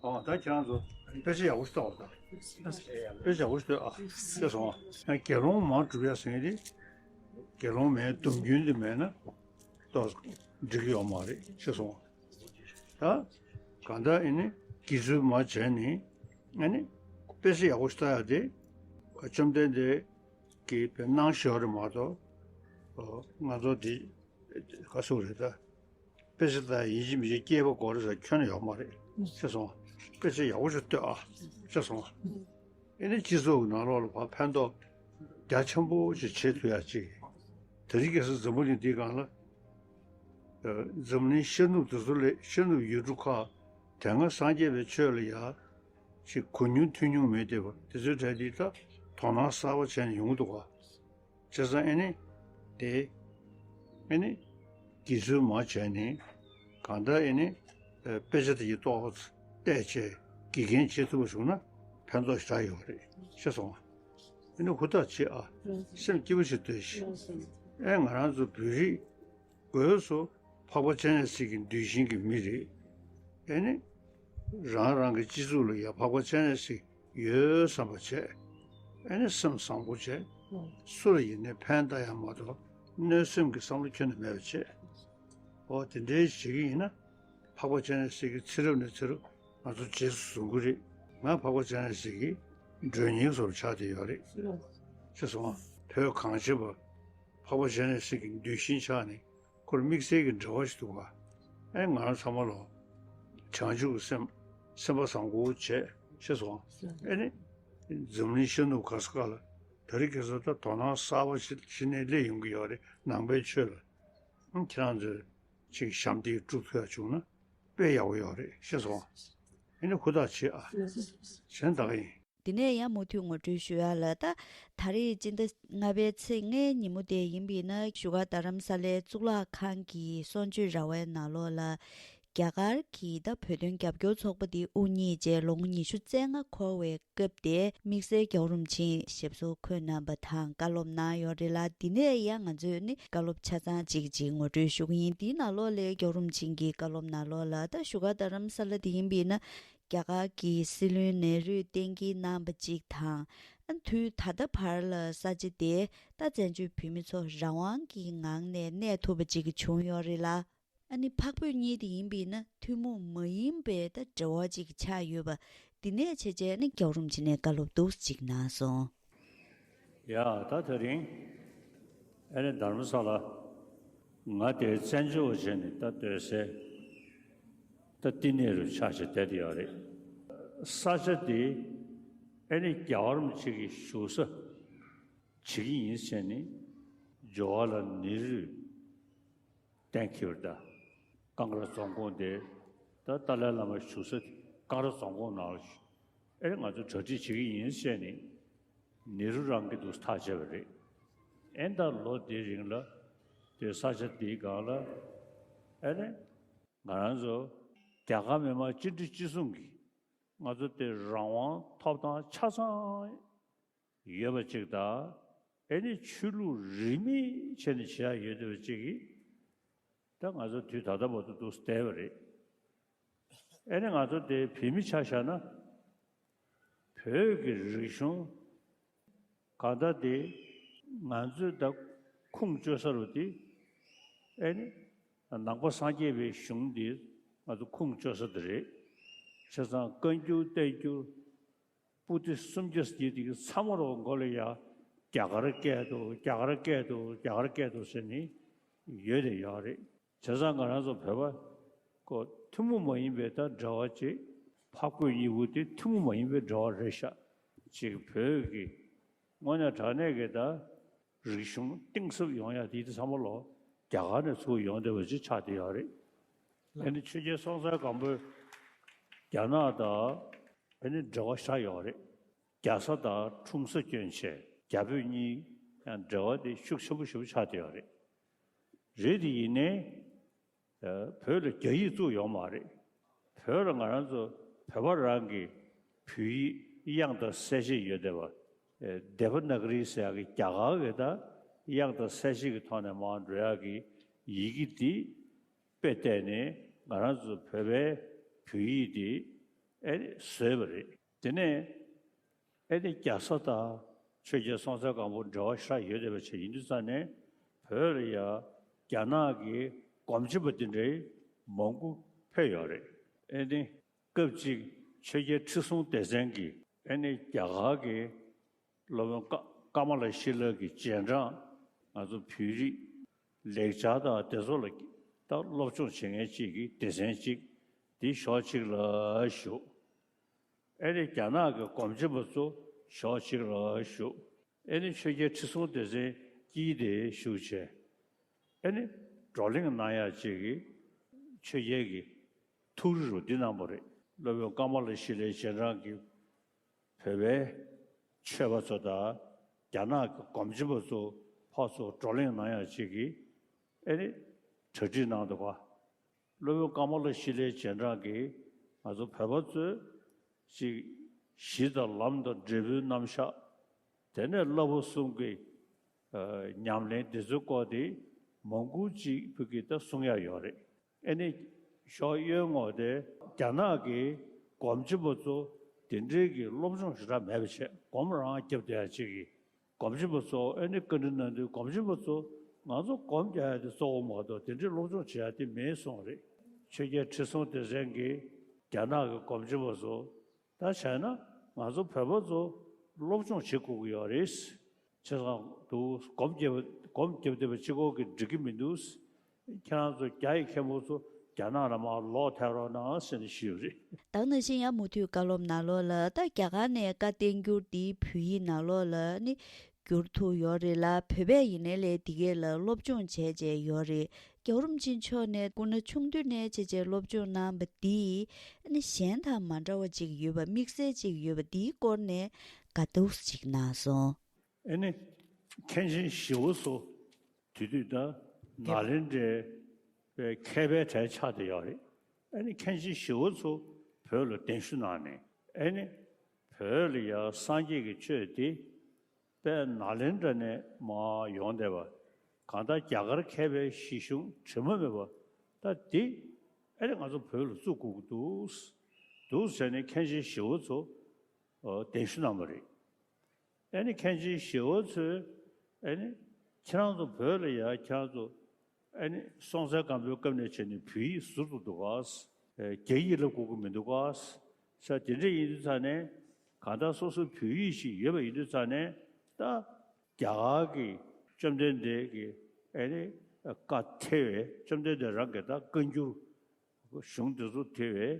ཨོ་ད་ཁྱེད་རང་ཚོ་དཔེ་ཆ་ཡག་པོ་ཞིག་ལྟ་བ་དང་། དཔེ་ཆ་ཡག་པོ་ཞིག་ལྟོས་ཨ། ཤེས་སོང་ཨ། དགེ་སློང་མ་གྲུབ་ཡ་ཟེར་མཁན་དེ་དགེ་སློང་མའི་སྡོམ་རྒྱུན་དེ་མེད་ན་ཏོག་འགྲིག་གི་ཡོད་མ་རེད། ཤེས་སོང་ཨ། ད་གང་ལྟར་ཨེ་ནི་དགེ་ཚུལ་མ་བྱས་ནས་ཨེ་ནི་དཔེ་ཆ་ཡག་པོ་ཞིག་ལྟ་ཡ་དེ་བཅོམ་ལྡན་འདས་ཀྱིས་དཔེ་གནང་བཞག་རེད་མ་གཏོགས། ཨོ་ང་ཚོ་འདི་ག་སུ་རེད་ད། དཔེ་ཆ་ལྟ་ཡིན་གཅིག་མིན་གཅིག་སྐྱེས་པ་དགོས་རེད་ཟེར་ཁྱོན་ནས་ཡོད་མ་རེད། ཤེས་སོང་ཨ། དཔེ་ཆ་ཡག་པོ་ཞིག་ལྟོས་ཨ། ཤེས་སོང་ཨ། ཨེ་ནི་སྤྱི་ཚོགས་ཀྱི་ནང་ལོགས་ལ་ཕར་ཕན་ཐོགས་རྒྱ་ཆེན་པོ་ཞིག་བྱེད་ཐུབ་ཡ་ཅིག་དེ་རིང་ཁ་སང་འཛམ་བུ་གླིང་འདིའི་སྒང་ལ། ཨ་འཛམ་གླིང་ཤར་ནུབ་དེ་ཚོ་ལས་ཤར་ནུབ་ཡུལ་གྲུ་ཁག་དེ་སྔ་སངས་རྒྱས་པའི་ཆོས་ལ་ཡ་ཅིག་གོ་མྱོང་ཐོས་མྱོང་མེད་བསྡད་པ་དེ་ཚོའི་གྲས་འདི་ད་དོ་སྣང་གསར་པ་བྱས་ནས་ཡོང་གི་འདུག་ག་བྱས་ཙང་ཨེ་ནི། དེ། ཨེ་ནི། དགེ་ཚུལ་མ་བྱས་ནས། གང་ལྟར་ཨེ་ནི། ཨེ་དཔེ་ཆ་དེ་ཡི་ཏོག་བལྟས་བྱས་དགེ་རྒན་བྱེད་ཐུབ་པ་བྱུང་ན་ཕན་ཐོགས་ཞེ་དྲག་ཡོད་རེད། ཤེས་སོང་ཨ། ཨེ་ནི་ཧུར་ཐག་བྱེད་ཨ། སེམས་སྐྱིད་པོ་ཞིག་སྡོད་ཤིག་ཨེ་ང་རང་ཚོ་བོད་རིགས་སྒོས་སུ་འཕགས་པ་སྤྱན་རས་གཟིགས་ཀྱི་གདུལ་ཞིང་གི་མི་རེད། ཨེ་ནི། རང་རང་གི་སྤྱི་གཙུག་ལ་ཡ་འཕགས་པ་སྤྱན་རས་གཟིགས་ཡོད་བསམ་པ་བྱས། ཨེ་ནི་སེམས་བཟང་པོ་བྱས། སུ་ལ་ཡིན་ནའི་ཕན་བཏགས་ཡ་མ་གཏོགས་གནོད་སེམས་ཀྱི་བསམ་བློ་ཁྱོན་ནས་མེད་པ་བྱས། འོ་དེ་འདྲའི་བྱེད་ཀྱི་ཡིན་ན་འཕགས་པ་སྤྱན་རས་གཟིགས་ཀྱིས་ཚེ་རབས་ནས་ཚེ་རབས་ང་ཚོ་རྗེས་སུ་བཟུང་གི་རེད། ང་འཕགས་པ་སྤྱན་རས་གཟིགས་ཀྱི་མགྲོན་གཉེར་བཟོ་འདྲ་ཆགས་བསྡད་ཡོད་རེད། ཤེས་སོང་ཨ། བོད་གངས་ཅན་པ་འཕགས་པ་སྤྱན་རས་གཟིགས་ཀྱི་གདུལ་ཞིང་ཆགས་ནས། ཁོར་དམིགས་བསལ་གྱི་འབྲེལ་བ་ཞིག་འདུག་ག་ཨེ་ང་རང་ཚང་མ་ལོ། བྱང་ཆུབ་ཀྱི་སེམས། སེམས་པ་བཟང་པོ་བྱས། ཤེས་སོང་། ཨེ་ནི། འཛམ་གླིང་ཤར་ནུབ་ག་ས་ག་ལ། དེ་རིང་ཁ་སང་ད་དོ་སྣང་གསར་པ་ཞིག་གཞི་ནས་སླེབས་ཡོང་གི་ཡོད་རེད་ནང་པའི་ཆོས་ལ། ཨང་ཁྱེད་རང་ཚོས་ཅིག་ཞབས་འདེགས་སྒྲུབ་ཐུབ་ཡ་བྱུང་ན་དཔེ་ཡག་པོ་ཡོད་རེད། ཤེས་སོང་། ཨེ་ནི་ཧུར་ཐག་བྱེད་ཨ། གཞན་ད་ག་ཡིན། དེ་ནས་ཡང་མུ་མཐུད་ངོ་སྤྲོད་ཞུ་ཡ་ལ། ད་ད་རེས་སྤྱི་ཟླ་ལྔ་པའི་ཚེས་ལྔའི་ཉིན་མོ་དེ་ཡིན་པས་ན་བཞུགས་སྒར་རྡ་རམ་ས་ལའི་གཙུག་ལག་ཁང་གི་གསུང་ཆོས་ར་བའི་ནང་ལོགས་ལ་རྒྱ་གར་གྱི་ད་བོད་དོན་རྒྱབ་སྐྱོར་ཚོགས་པ་དེ་དབུ་བརྙེས་རྗེས་ལོ་ངོ་ཉི་ཤུ་རྩ་ལྔ་འཁོར་བའི་སྐབས་དེ་དམིགས་བསལ་རྒྱལ་བ་རིན་པོ་ཆེས་ཞབས་སོར་འཁོད་གནང་པ་དང་བཀའ་སློབ་གནང་ཡོད་རེད་ལ། འདི་ནས་ཡང་ང་ཚོས་ནི་བཀའ་སློབ་ཆ་ཚང་གཅིག་གཅིག་ངོ་སྤྲོད་ཞུ་གི་ཡིན། འདིའི་ནང་ལོགས་ལ་རྒྱལ་བ་རིན་པོ་ཆེ་གི་བཀའ་སློབ་ནང་ལོགས་ལ་ད་བཞུགས་སྒར་རྡ་རམ་ས་ལ་དེ་ཡིན་པས་ན། རྒྱ་གར་གྱི་སྲིད་བློན་ནེ་རུས་གཏན་འཁེལ་གནང་བ་གཅིག་དང་། ཨ་དུས་ད་ལྟ་བར་ལ་ས་ཆ་དེ་ད་བཙན་བྱོལ་བོད་མི་ཚོ་རང་དབང་གི་ངང་ནས་གནས་ཐུབ་པ་གཅིག་བྱུང་ཡོད་རེད་ལ། ཨ་ནི་འཕགས་བོད་གཉིས་དེ་ཡིན་པས་ན་ཐུན་མོང་མ་ཡིན་པའི་ད་འབྲེལ་བ་གཅིག་ཆགས་ཡོད་པ། འདི་ནས་བྱས་རྗེས་ནི་རྒྱལ་བ་རིན་པོ་ཆེ་ནས་བཀའ་སློབ་འདུག་ཅིག་གནང་སོང་། ཡ་ད་དེ་རིང་ ཨ་ནི་དྷརྨ་ས་ལ་ང་དེའི་བཙན་བྱོལ་བ་བྱས་ནས་ད་སྡོད་སའི་ད་བསྟི་གནས་རུ་ཆགས་བྱས་བསྡད་དེ་ཡོད་རེད། ས་ཆ་དེ་ཨ་ནི་རྒྱལ་བ་རིན་པོ་ཆེ་གི་བཞུགས་ས་བྱེད་ཀྱི་ཡིན་ཟེར་ནས་ཇ་ཝ་ལ་ནེ་རུས་གཏན་འཁེལ་བ་རེད། ད་ཀང་ར་རྫོང་ཁོངས་དེ་ད་ཏཱ་ལའི་བླ་མ་བཞུགས་ས་ཀང་ར་རྫོང་ཁོངས་ནང་ལ་ཨེ་ང་ཚོ་གྲ་སྒྲིག་བྱེད་ཀྱི་ཡིན་ཟེར་ནས་ནེ་རུ་རང་གིས་འདུག་ཐག་བཅད་པ་རེད། ཨེ་ད་ལོ་དེའི་རིང་ལ་དེ་ས་ཆ་དེའི་སྒང་ལ་ཨེ་ནས་ང་རང་ཚོ་རྒྱ་གར་མི་མང་སྤྱི་འཐུས་སྤྱི་གསུམ་གྱིས་ང་ཚོ་དེ་རང་དབང་ཐོབ་ཐང་ཆ་ཚང་ཡོད་པ་ཅིག་དང་། ཨེ་ནི་ཆོས་ལུགས་རིས་མེད་བྱས་ནས་བྱེད་ཡ་ཡོད་བསྡད་པ་ཅིག་གིས་ད་ང་ཚོ་དུས་ད་ལྟ་བར་དུ་འདུག་བསྡད་པ་རེད། ཨེ་ནི་ང་ཚོ་དེ་བོད་མི་ཆ་བཞག་ན་བོད་ཀྱི་རིག་གཞུང་གང་ལྟར་དེ་ང་ཚོས་ད་ཁུངས་བཅོལ་ས་རུ་དེ་ཨེ་ནི་ནང་པ་སངས་རྒྱས་པའི་གཞུང་འདི་ང་ཚོ་ཁུངས་བཅོལ་ས་དེ་རེད། བྱས་ཙང་བཀའ་འགྱུར་བསྟན་འགྱུར། པོ་ཏི་སུམ་བརྒྱ་ཟེར་དེ་གི་ཚང་མ་རོ་མགོ་ལ་ཡ་རྒྱ་གར་སྐད་དུ་རྒྱ་གར་སྐད་དུ་རྒྱ་གར་སྐད་དུ་ཟེར་ནི་ཡོད་དེ་ཡོད་རེད། བྱས་ཙང་ང་རང་ཚོ་བོད་པ་ཀོ་ཐུན་མོང་མ་ཡིན་པའི་ད་འབྲེལ་བ་ཅིག་ཕ་བཀོད་གཉིས་པོ་དེ་ཐུན་མོང་མ་ཡིན་པའི་འབྲེལ་བ་རེད་ཤག་ཅིག་བོད་ཀྱི་དངོས་གནས་དྲང་གནས་ཀྱི་ད་རིག་གཞུང་གཏིང་ཟབ་ཡོང་ཡ་དེ་དེ་ཚང་མ་ལོ་རྒྱ་གར་ནས་ཚུར་ཡོང་བསྡད་པ་ཅིག་ཆགས་བསྡད་ཡོད་རེད། ཨ་ནི་ཆོས་རྒྱལ་སྲོང་བཙན་སྒམ་པོས་རྒྱ་ནག་དང་ཨ་ནི་འབྲེལ་བ་ཞེ་དྲག་ཡོད་རེད། རྒྱ་བཟའ་དང་ཁྲུང་བཟའ་བསྐྱོན་བྱས་རྒྱ་བོད་གཉིས་ཡང་འབྲེལ་བ་དེ་ཤུགས་ཆེན་པོ་ཞེ་པོ་ཆགས་བསྡད་ཡོད་རེད། རེད་དེ་ཡིན་ནའི་བོད་ལ་རྒྱ་ཡིག་བཙུགས་ཡོད་མ་རེད། བོད་ལ་ང་རང་ཚོ་བོད་པ་རང་གི་བོད་ཡིག་དབྱངས་དང་གསལ་བྱེད་ཡོད་བསྡད་པ། དེ་བ་ན་ག་རི་ཟེར་ཡག་གི་རྒྱ་གར་གི་ད་དབྱངས་དང་གསལ་བྱེད་ཀྱི་ཐོག་ནས་མར་འགྲོ་ཡག་གི་ཡི་གེ་འདི་དཔེ་བལྟས་ནས་ང་རང་ཚོ་བོད་པའི་བོད་ཡིག་འདི་ཨེ་བཟོས་པ་རེད། དེ་ནས་ཨེ་ནི་རྒྱ་བཟའ་དང་ཆོས་རྒྱལ་སྲོང་བཙན་སྒམ་པོ་འབྲེལ་བ་ཞེ་དྲག་ཡོད་བསྡད་པ་ཅིག་ཡིན་དུས་ཙང་ནས་བོད་ལ་ཡ་རྒྱ་ནག་གི་སྒོམ་ཆེན་པོ་དེ་འདྲའི་མང་པོ་ཕེབས་ཡོད་རེད། ཨེ་ནི་སྐབས་གཅིག་ཆོས་རྒྱལ་ཁྲི་སྲོང་ལྡེ་བཙན་གྱིས་ཨེ་ནི་རྒྱ་གར་གྱི་སློབ་དཔོན་ཀ་ཀ་མ་ལ་ཤཱི་ལ་གི་རྗེས་འབྲང་ང་ཚོ་བོད་རིགས་ལེགས་སྦྱར་དང་དེ་ཚོ་ལ་ད་སློབ་སྦྱོང་བྱེད་མཁན་གཅིག་གི་སྡེ་ཚན་གཅིག་འདི་ཕྱོགས་གཅིག་ལ་བཞུགས། ཨེ་ནི་རྒྱ་ནག་གི་སྒོམ་ཆེན་པོ་ཚོ་ཕྱོགས་གཅིག་ལ་བཞུགས། ཨེ་ནི་ཆོས་རྒྱལ་ཁྲི་སྲོང་ལྡེ་བཙན་དཀྱིལ་དེ་བཞུགས་བྱས། ཨེ་ནི་བགྲོ་གླེང་གནང་ཡག་ཅིག་གི་ཆོས་རྒྱལ་གྱི་ཐུགས་རེ་རུ་འདི་གནང་བ་རེད། སློབ་དཔོན་ཀ་མ་ལ་ཤཱི་ལའི་རྗེས་འབྲང་གི་བོད་པའི་ཆོས་པ་ཚོ་དང་རྒྱ་ནག་གི་སྒོམ་ཆེན་པོ་ཚོ་ཕར་ཚུར་བགྲོ་གླེང་གནང་ཡག་ཅིག་གི་ཨེ་ནི་གྲ་སྒྲིག་གནང་འདུག་ག་སློབ་དཔོན་ཀ་མ་ལ་ཤཱི་ལའི་རྗེས་འབྲང་གིས་ང་ཚོ་བོད་པ་ཚོས་ཅིག་གཞི་དང་ལམ་དང་འབྲས་བུའི་རྣམ་གཞག་དེ་ནས་བསླབ་པ་གསུམ་གྱི་ཨ་ཉམས་ལེན་འདི་ཚོའི་སྐོར་དེ་མང་པོ་ཅིག་བོད་ཀྱི་ད་གསུང་ཡག་ཡོད་རེད། ཨེ་ནི་ཞོགས་གཡོན་ངོས་དེ་རྒྱ་ནག་གི་སྒོམ་ཆེན་པོ་ཚོ་དེ་འདྲའི་གི་སློབ་སྦྱོང་ཞེ་དྲག་མེད་པ་བྱས་སྒོམ་རང་རྒྱབ་བསྡད་ཡག་ཅིག་གི་སྒོམ་ཆེན་པོ་ཚོ་ཨེ་ནི་བཀའ་འདྲི་གནང་དུས་སྒོམ་ཆེན་པོ་ཚོ་ང་ཚོ་སྒོམ་རྒྱག་ཡག་དེ་གཙོ་བོ་མ་གཏོགས་དེ་འདྲའི་སློབ་སྦྱོང་བྱེད་ཡག་དེ་མེད་གསུངས་རེད། ཆོས་རྒྱལ་ཁྲི་སྲོང་ལྡེ་བཙན་གྱིས་རྒྱ་ནག་གི་སྒོམ་ཆེན་པོ་ཚོ་ད་བྱས་ན་ང་ཚོ་བོད་པ་ཚོ་སློབ་སྦྱོང་བྱེད་དགོས་ཀྱི་ཡོད་རེད། བྱས་ཙང་འདུག་སྒོམ་རྒྱབ་སྒོམ་རྒྱབ་བསྡད་པ་གཅིག་པོ་གིས་འགྲིག་གི་མི་འདུག་ཁྱེད་རང་ཚོ་རྒྱ་ཡི་མཁན་པོ་ཚོ་རྒྱ་ནག་ལ་མར་ལོག་ཐལ་རོགས་གནང་ཟེར་ནས་ཞུས་ཡོད་རེད། ད་ནང་བཞིན་ཡང་མུ་མཐུད་བཀའ་སློབ་ནང་ལོགས་ལ་ད་རྒྱ་གར་ནས་བཀའ་བསྟན་འགྱུར་འདི་བོད་ཡིག་ནང་ལོགས་ལ་ནི་བསྒྱུར་ཐུབ་ཡོད་རེད་ལ། བོད་པས་ཡིན་ནའི་ལས་འདི་གས་ལ་སློབ་སྦྱོང་བྱས་བྱས་ཡོད་རེད། རྒྱལ་བ་རིན་པོ་ཆེ་མཆོག་ནས་སྐུ་ན་ཆུང་དུས་ནས་བྱས་བྱས་སློབ་སྦྱོང་གནང་བ་འདི་ནི་གཞན་དང་མ་འདྲ་བ་ཅིག་ཡོད་པ་དམིགས་བསལ་ཅིག་ཡོད་པ་འདིའི་སྐོར་ནས་དགའ་སྡུག་ཅིག་གནང་སོང་། ཨེ་ནི་མཁན་ཆེན་ཞི་བ་འཚོ་དེ་དུས་ད་ནཱ་ལེནྡྲའི་པའི་མཁས་པའི་གྲས་ཆགས་བསྡད་ཡོད་རེད། ཨེ་ནི་མཁན་ཆེན་ཞི་བ་འཚོ་བོད་ལ་གདན་ཞུ་གནང་ནས་ཨེ་ནི་བོད་ལ་ཡ་སངས་རྒྱས་ཀྱི་ཆོས་དེ་དཔལ་ནཱ་ལེནྡྲ་ནས་མར་ཡོང་བསྡད་པ་གང་ལྟར་རྒྱ་གར་མཁས་པའི་གཞི་གཞུང་དྲི་མ་མེད་པ་ད་འདི་ཨེ་ནི་ང་ཚོ་བོད་ལ་བཙུགས་དགོས་ཀྱི་འདུག་འདུག་ཟེར་ནས་མཁན་ཆེན་ཞི་བ་འཚོ་གདན་ཞུ་གནང་བ་རེད། ཨེ་ནི་མཁན་ཆེན་ཞི་བ་འཚོས་ཨེ་ནི་ཁྱེད་རང་ཚོ་བོད་ལ་ཡ་ཁྱེད་རང་ཚོ་ཨེ་ནི་སྲོང་བཙན་སྒམ་པོའི་སྐབས་ནས་བྱས་ནས་བོད་ཡིག་ཟུར་དུ་འདུག་ག་ཨེ་རྒྱ་ཡིག་བསླབ་དགོས་ཀྱི་མི་འདུག་ག་ས་དེ་འདྲ་ཡིན་དུས་ཙང་ནས་གང་ལྟར་སོ་སོའི་བོད་ཡིག་ཞིག་ཡོད་པ་ཡིན་དུས་ཙང་ནས་ད་རྒྱ་གར་གྱི་ བཅོམ་ལྡན་འདས་ཀྱི་ཨེ་ནི་བཀའ་ཐེ་བའི་བཅོམ་ལྡན་འདས་རང་གི་ད་བཀའ་འགྱུར་གཞུང་དེ་ཚོ་ཐེ་བའི་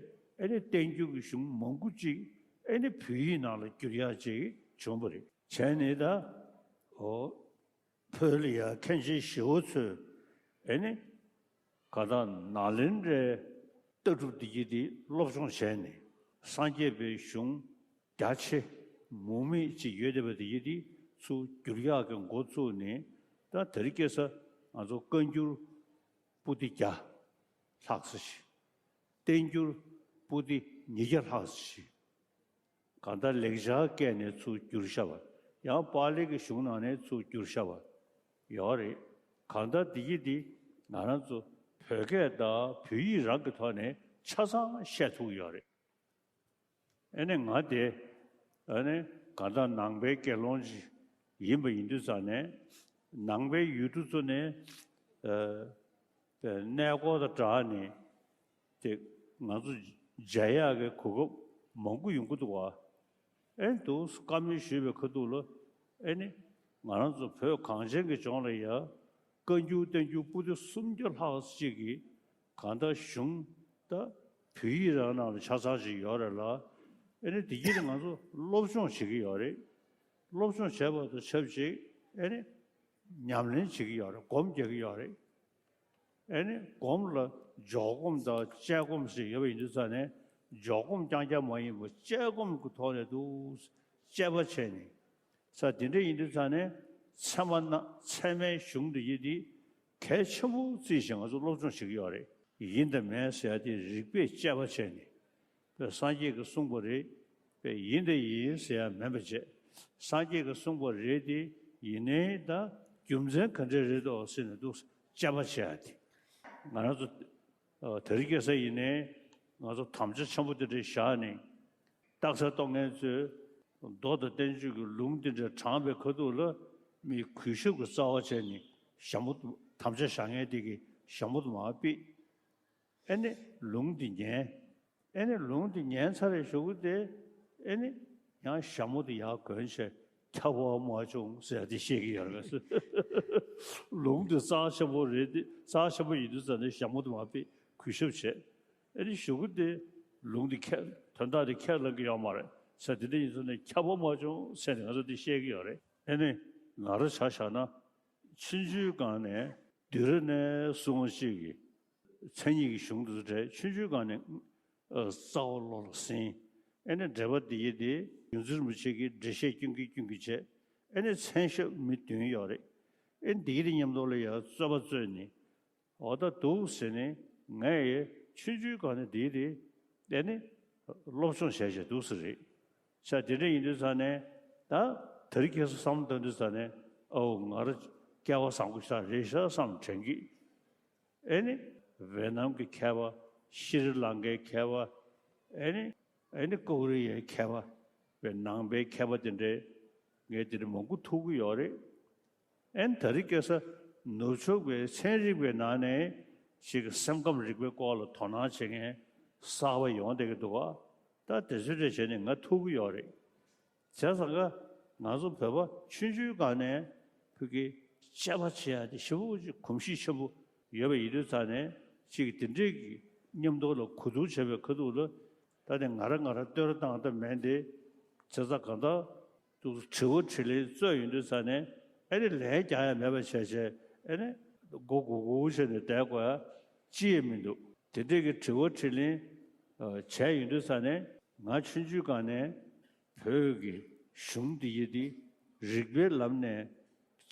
ཨེ་ནི་བསྟན་འགྱུར་གྱི་གཞུང་མང་པོ་ཅིག་ཨེ་ནི་བོད་ཡིག་ནང་ལ་བསྒྱུར་ཡག་ཅིག་བྱུང་བ་རེད། བྱས་ནས་ད་ཨོ་བོད་ལ་ཡང་མཁན་ཆེན་ཞི་བ་འཚོས་ཨེ་ནི་གང་ལྟར་ནཱ་ལེནྡྲའི་ལྟ་གྲུབ་འདི་གྱིས་འདི་སློབ་སྦྱོང་བྱས་ནས་སངས་རྒྱས་པའི་གཞུང་རྒྱ་ཆེ་མུ་མེད་ཅིག་ཡོད་བསྡད་པ་དེ་ཡིན་དེ་ཚུར་བསྒྱུར་ཡག་གི་འགོ་བཙུགས་ནས། ད་དེ་རིང་ཁ་སང་ང་ཚོ་བཀའ་འགྱུར་པོ་ཏི་བརྒྱ་ལྷག་ཙམ་ཞིག་བསྟན་འགྱུར་པོ་ཏི་ཉིས་བརྒྱ་ལྷག་ཙམ་ཞིག་གང་ལྟར་ལེགས་སྦྱར་སྐད་ནས་ཚུར་བསྒྱུར་བཞག་པ། ཡང་པཱ་ལི་གི་གཞུང་ནང་ནས་ཚུར་བསྒྱུར་བཞག་པ་ཡོད་རེད། གང་ལྟར་འདི་གྱིས་འདི་ང་རང་ཚོ་བོད་སྐད་དང་བོད་ཡིག་རང་གི་ཐོག་ནས་ཆ་ཚང་བཤད་ཐུབ་ཡོད་རེད། ཨ་ནི་ང་དེ་ཨ་ནི་གང་ལྟར་ནང་པའི་དགེ་སློང་ཅིག་ཡིན་པ་ཡིན་དུས་ཙང་ནས། ནང་པའི་ཡུལ་གྲུ་ཚོ་ནས་ཨ་གནས་སྐོར་དང་སྦྲགས་ནས་དེ་ང་ཚོ་མཇལ་ཡག་གི་གོ་སྐབས་མང་པོ་ཡོང་གི་འདུག་བ། ཨེ་འདུག་བཀའ་མོལ་ཞུས་པའི་ཁ་ཐུག་ལ་ཨེ་ནི་ང་རང་ཚོ་བོད་གངས་ཅན་གྱི་ལྗོངས་ལ་ཡ་བཀའ་འགྱུར་བསྟན་འགྱུར་པོ་ཏི་སུམ་བརྒྱ་ལྷག་ཅིག་གི་གང་ལྟར་གཞུང་ད་བོད་ཡིག་རང་ནང་ལ་ཆ་ཚང་ཞིག་ཡོད་རེད་ལ། ཨེ་ནི་དེ་གྱིས་ང་ཚོ་སློབ་སྦྱོང་བྱེད་ཀྱི་ཡོད་རེད། སློབ་སྦྱོང་བྱས་པ་དང་ཆབས་ཅིག་ཨེ་ནི་ཉམས་ལེན་བྱེད་ཀྱི་ཡོད་རེད། སྒོམ་རྒྱག་གི་ཡོད་རེད། ཨེ་ནི་སྒོམ་ལ་འཇོག་སྒོམ་དང་དཔྱད་སྒོམ་ཞིག་ཡོད་པ་ཡིན་དུས་ཙང་ནས་འཇོག་སྒོམ་རྐྱང་རྐྱང་མ་ཡིན་པར་དཔྱད་སྒོམ་གྱི་ཐོག་ནས་འདུག་དཔྱད་པ་བྱས་ནས། ས་དེ་འདྲ་ཡིན་དུས་ཙང་ནས་ཚད་མ་ན་ཚད་མའི་གཞུང་དེ་ཡིན་དེ་གལ་ཆེན་པོ་བརྩིས་ཤིང་ང་ཚོ་སློབ་སྦྱོང་བྱེད་ཀྱི་ཡོད་རེད། ཡིན་དང་མིན་ཟེར་ཡ་དེ་རིགས་པས་དཔྱད་པ་བྱས་ནས། པས་སངས་རྒྱས་ཀྱིས་གསུངས་པ་རེད། པས་ཡིན་དང་ཡིན་ཟེར་ཡ་མིན་པ་བྱས། སངས་རྒྱས་ཀྱིས་གསུངས་པ་རེད་དེ་ཡིན་ནའི་ད་རྒྱུ་མཚན་ག་འདྲས་རེད་དོ་ཟེར་ནས་འདུག་དཔྱད་པ་བྱས་ཡ་དེ། ང་རང་ཚོ་ཨ་དེ་རིང་ཁ་སང་ཡིན་ནའི་ང་ཚོ་དམ་བཅའ་ཆེན་པོ་དེ་འདྲ་བཞག་ནས། རྟགས་གསལ་གཏོང་མཁན་ཚོས་མདོ་དང་བསྟན་བཅོས་ཀྱི་ལུང་དེ་འདྲ་དྲངས་པའི་ཁ་ཐུག་ལ་མི་གུས་ཞབས་ཀྱི་རྩ་བ་བྱས་ནས་ཞྭ་མོ་དམ་བཅའ་བཞག་མཁན་དེ་གིས་ཞྭ་མོ་དུ་མར་ཕུད། ཨེ་ནི་ལུང་དེ་ཉན། ཨེ་ནི་ལུང་དེ་ཉན་ཚར་རེ་ཞུ་གི་དེ། ཨེ་ནི་ཡང་ཞྭ་མོ་དེ་ཡར་གོན་བྱས་ཁྱབ་པ་མ་བྱུང་ཟེར་དེ་བཤད་ཀྱི་ཡོད་རེད། ལུང་དེ་རྩ་ཆེན་པོ་རེད་དེ། རྩ་ཆེན་པོ་ཡིན་དུས་ཙང་ནས་ཞྭ་མོ་དུ་མར་ཕུད་གུས་ཞབས་བྱས། ཨེ་ནི་ཞུ་གི་དེ་ལུང་དེ་ཁས་དོན་དག་དེ་ཁས་ལེན་གྱི་ཡོད་མ་རེད་ཟེར། དེ་འདྲ་ཡིན་ཙང་ནས་ཁྱབ་པ་མ་བྱུང་ཟེར་ནས་ང་ཚོ་དེ་བཤད་ཀྱི་ཡོད་རེད། ཨེ་ནི་ང་རང་ཆ་བཞག་ན་ཆུང་ཆུང་སྒང་ནས་བདུད་ར་ནས་སྲུང་མ་གཅིག་གིས། མཚན་ཉིད་ཀྱི་གཞུང་དེ་ཚོ་འགྲེལ་ཆུང་ཆུང་སྒང་ནས་ཨ་རྩ་བ་བློ་ལ་ཟིན། ཨེ་ནི་འགྲེལ་པ་འདི་ཡི་དེ་ཡོངས་འཛིན་རིན་པོ་ཆེ་གིས་འགྲེལ་བཤད་སྐྱོན་གྱིན་སྐྱོན་གྱིན་བྱས། ཨེ་ནི་མཚན་ཞབས་མི་བདུན་ཡོད་རེད། ཨེ་ནི་འདི་ཡི་དེ་མཉམ་དུ་ལ་ཡང་རྩོད་པ་རྩོད་ནས་འོ་ད་འདུག་ཟེར་ནས་ངས་ཡི་ཆུང་ཆུང་སྒང་ནས་འདི་ཡི་དེ་ཨེ་ནི་སློབ་སྦྱོང་བྱས་བྱས་འདུག་ཟེར་རེད། ས་དེ་འདྲ་ཡིན་དུས་ས་ནས་ད་དེ་རིང་ཁ་སང་བསམ་བློ་བཏང་དུས་ས་ནས་ཨོ་ང་རང་སྐལ་བ་བཟང་པོ་ཞིག་རེད་ཤག་བསམ་དྲན་གི། ཨེ་ནི་ཝེ་ནམ་གྱི་མཁས་པ། ཤྲི་ལང་ཀའི་མཁས་པ། ཨེ་ནི་ཨེ་ནི་ཀོ་རི་ཡའི་མཁས་པ། བའི་ནང་པའི་མཁས་པ་དེ་འདྲའི་ངས་དེ་འདྲ་མང་པོ་ཐུག་གི་ཡོད་རེད། ཨེ་ནི་དེ་རིང་ཁ་སང་ནུབ་ཕྱོགས་པའི་ཚན་རིག་པའི་ནང་ནས་ཞིག་གི་སེམས་ཁམས་རིག་པའི་སྐོར་ལ་དོ་སྣང་བྱེད་མཁན་གསར་པ་ཡོང་བསྡད་ཀྱི་འདུག་ག་ད་དེ་ཚོ་འདྲ་བྱས་ནས་ང་ཐུག་གི་ཡོད་རེད། བྱས་ཙང་ཀ་ང་ཚོ་བོད་པ་ཆུང་ཆུང་སྒང་ནས་བོད་ཀྱི་དཔྱད་པ་བྱེད་ཡ་དེ་ཞེ་པོ་ཅིག་གོམས་གཤིས་ཆེན་པོ་ཡོད་པ་ཡིན་དུས་ཙང་ནས་ཅིག་དེ་འདྲས་ཀྱི་མཉམ་དུ་ལ་གོ་བསྡུར་བྱས་པའི་ཁ་ཐུག་ལ་ད་ནི་ང་རང་ང་རང་བསྟོད་ར་བཏང་སྟབས་མེད་དེ། བྱས་ཙང་གང་ལྟར་དུ་དྲི་བ་དྲིས་ལན་རྩོད་ཡོང་དུས་ཙང་ནས་ཨེ་ནི་ལན་རྒྱག་ཡ་མེད་པ་བྱས་བྱས་ཨེ་ནི་མགོ་སྒུར་སྒུར་བྱས་ནས་བསྡད་དགོས་ཡ་ཅི་ཡང་མི་འདུག་དེ་འདྲས་ཀྱི་དྲི་བ་དྲིས་ལན་བྱས་ཡོང་དུས་ཙང་ནས་ང་ཆུང་ཆུང་སྒང་ནས། བོད་ཀྱི་གཞུང་འདི་ཡི་དེ་རིགས་པའི་ལམ་ནས་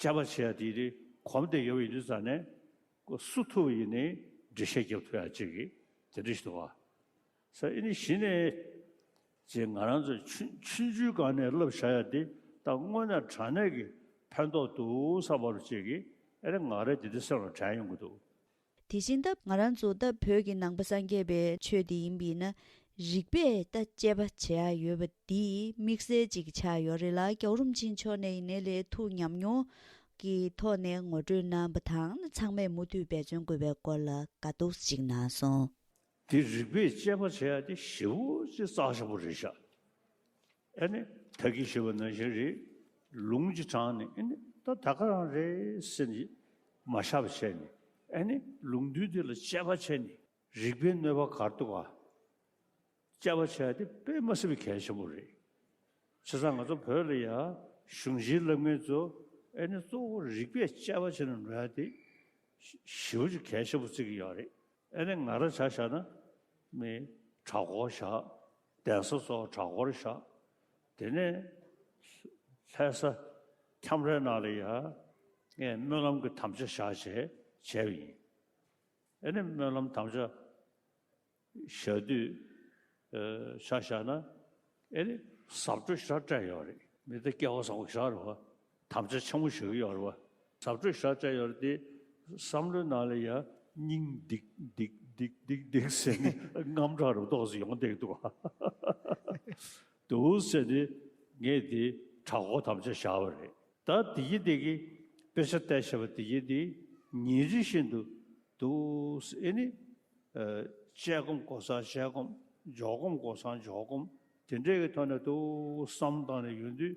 དཔྱད་པ་བྱེད་ཡ་དེ་དེ་གོམས་བསྡད་ཡོད་པ་ཡིན་དུས་ཙང་ནས་ཀོ་སུ་ཐུབ་པ་ཡིན་ནའི་འགྲེལ་བཤད་རྒྱབ་ཐུབ་ཡ་ཅིག་གི་དེ་འདྲ་ཞིག་འདུག་བ། ས་ཨེ་ནི་གཞི་ནས་ཅེས་ང་རང་ཚོ་ཆུང་ཆུང་ཆུང་སྒང་ནས་བསླབ་བྱ་ཡ་དེ་ད་དངོས་གནས་དྲང་གནས་ཀྱི་ཕན་ཐོགས་འདུག་བསམ་པ་ཅིག་གི་ཨེ་ནི་ང་རང་དེ་འདྲ་སེམས་ལ་དྲན་ཡོང་གི་འདུག་དེ་བཞིན་ད་ང་རང་ཚོ་ད་བོད་ཀྱི་ནང་པ་སངས་རྒྱས་པའི་ཆོས་འདི་ཡིན་པས་ན་རིགས་པས་ད་དཔྱད་པ་བྱེད་ཡ་ཡོད་པ་འདི་དམིགས་བསལ་ཅིག་ཆགས་ཡོད་རེད་ལ། རྒྱལ་བ་རིན་པོ་ཆེ་མཆོག་ནས་ཡིན་ནའི་ལས་ཐུགས་ཉམས་མྱོང་གི་ཐོག་ནས་ངོ་སྤྲོད་གནང་བ་དང་ཚང་མས་མུ་མཐུད་འབད་བརྩོན་དགོས་པའི་སྐོར་ལ་དགའ་སྟོན་ཅིག་གནང་སོང་། དེ་རིགས་པས་དཔྱད་པ་བྱེད་ཡ་དེ་ཞེ་པོ་ཅིག་རྩ་ཆེན་པོ་རེད་ཤག་ཨེ་ནི་ད་གིན་ཞུས་པ་ནང་བཞིན་རེད། ལུང་གཅིག་དྲངས་ནས་ཨེ་ནི་ ད་ད་ག་རང་རེད་ཟེར་ནས་མ་བཞག་པ་བྱས་ནས། ཨ་ནི་ལུང་དོན་འདི་ལ་དཔྱད་པ་བྱས་ནས་རིགས་པའི་གནོད་པ་ག་རེ་འདུག་ག་དཔྱད་པ་བྱས་ཏེ་དཔེ་མ་སྲིད་པའི་གལ་ཆེན་པོ་རེད། བྱས་ཙང་ང་ཚོ་བོད་ལ་ཡ་གཞུང་ཆེན་བསླབ་མཁན་ཚོ་ཨ་ནི་གཙོ་བོ་རིགས་པས་དཔྱད་པ་བྱས་ནས་འགྲོ་ཡ་དེ་ཞེ་པོ་ཅིག་གལ་ཆེན་པོ་བརྩི་གི་ཡོད་རེད། ཨ་ནི་ང་རང་ཆ་བཞག་ན་མི་གྲྭ་སྐོར་བཞག་གདན་ས་སོགས་གྲྭ་སྐོར་བཞག་དེ་ནས་ལྷ་ས་ཁྱམས་རའི་ནང་ལ་ཡ་ངས་སྨོན་ལམ་གྱི་དམ་བཅའ་བཞག་བྱས་བྱས་པ་ཡིན། ཨ་ནི་སྨོན་ལམ་དམ་བཅའ་བཞག་དུས་ཨ་ཆ་བཞག་ན་ཨ་ནི་ཟབ་སྤྲོས་ཞེ་དྲག་སྤྲད་ཡོད་རེད། མི་དེ་སྐལ་བ་བཟང་པོ་ཞེ་དྲག་རེད་བ། དམ་བཅའ་ཆེན་པོ་ཞིག་ཡོད་རེད་བ། ཟབ་སྤྲོས་ཞེ་དྲག་སྤྲད་ཡོད་རེད་དེ། བསམ་བློའི་ནང་ལ་ཡ་སྙིང་སྡིག་སྡིག་སྡིག་སྡིག་སྡིག་ཟེར་ནས་དངངས་སྐྲག་རུ་ཏོག་ཙམ་ཡོང་བསྡད་འདུག་བ། འདུག་ཟེར་ནས་ངས་དེ་གྲྭ་སྐོར་དམ་བཅའ་བཞག་པ་རེད། ད་དེ་ཡི་དེ་གི་དཔེ་ཆ་བལྟས་བྱས་པ་དེ་ཡི་དེ་ཉིན་རེ་བཞིན་དུ་འདུག་ཟེར་ཨ་ནི། ཨ་དཔྱད་སྒོམ་སྒོམ་སང་དཔྱད་སྒོམ། འཇོག་སྒོམ་སྒོམ་སང་འཇོག་སྒོམ། དེ་འདྲའི་གི་ཐོག་ནས་འདུག་བསམ་བཏང་ནས་ཡོང་དུས།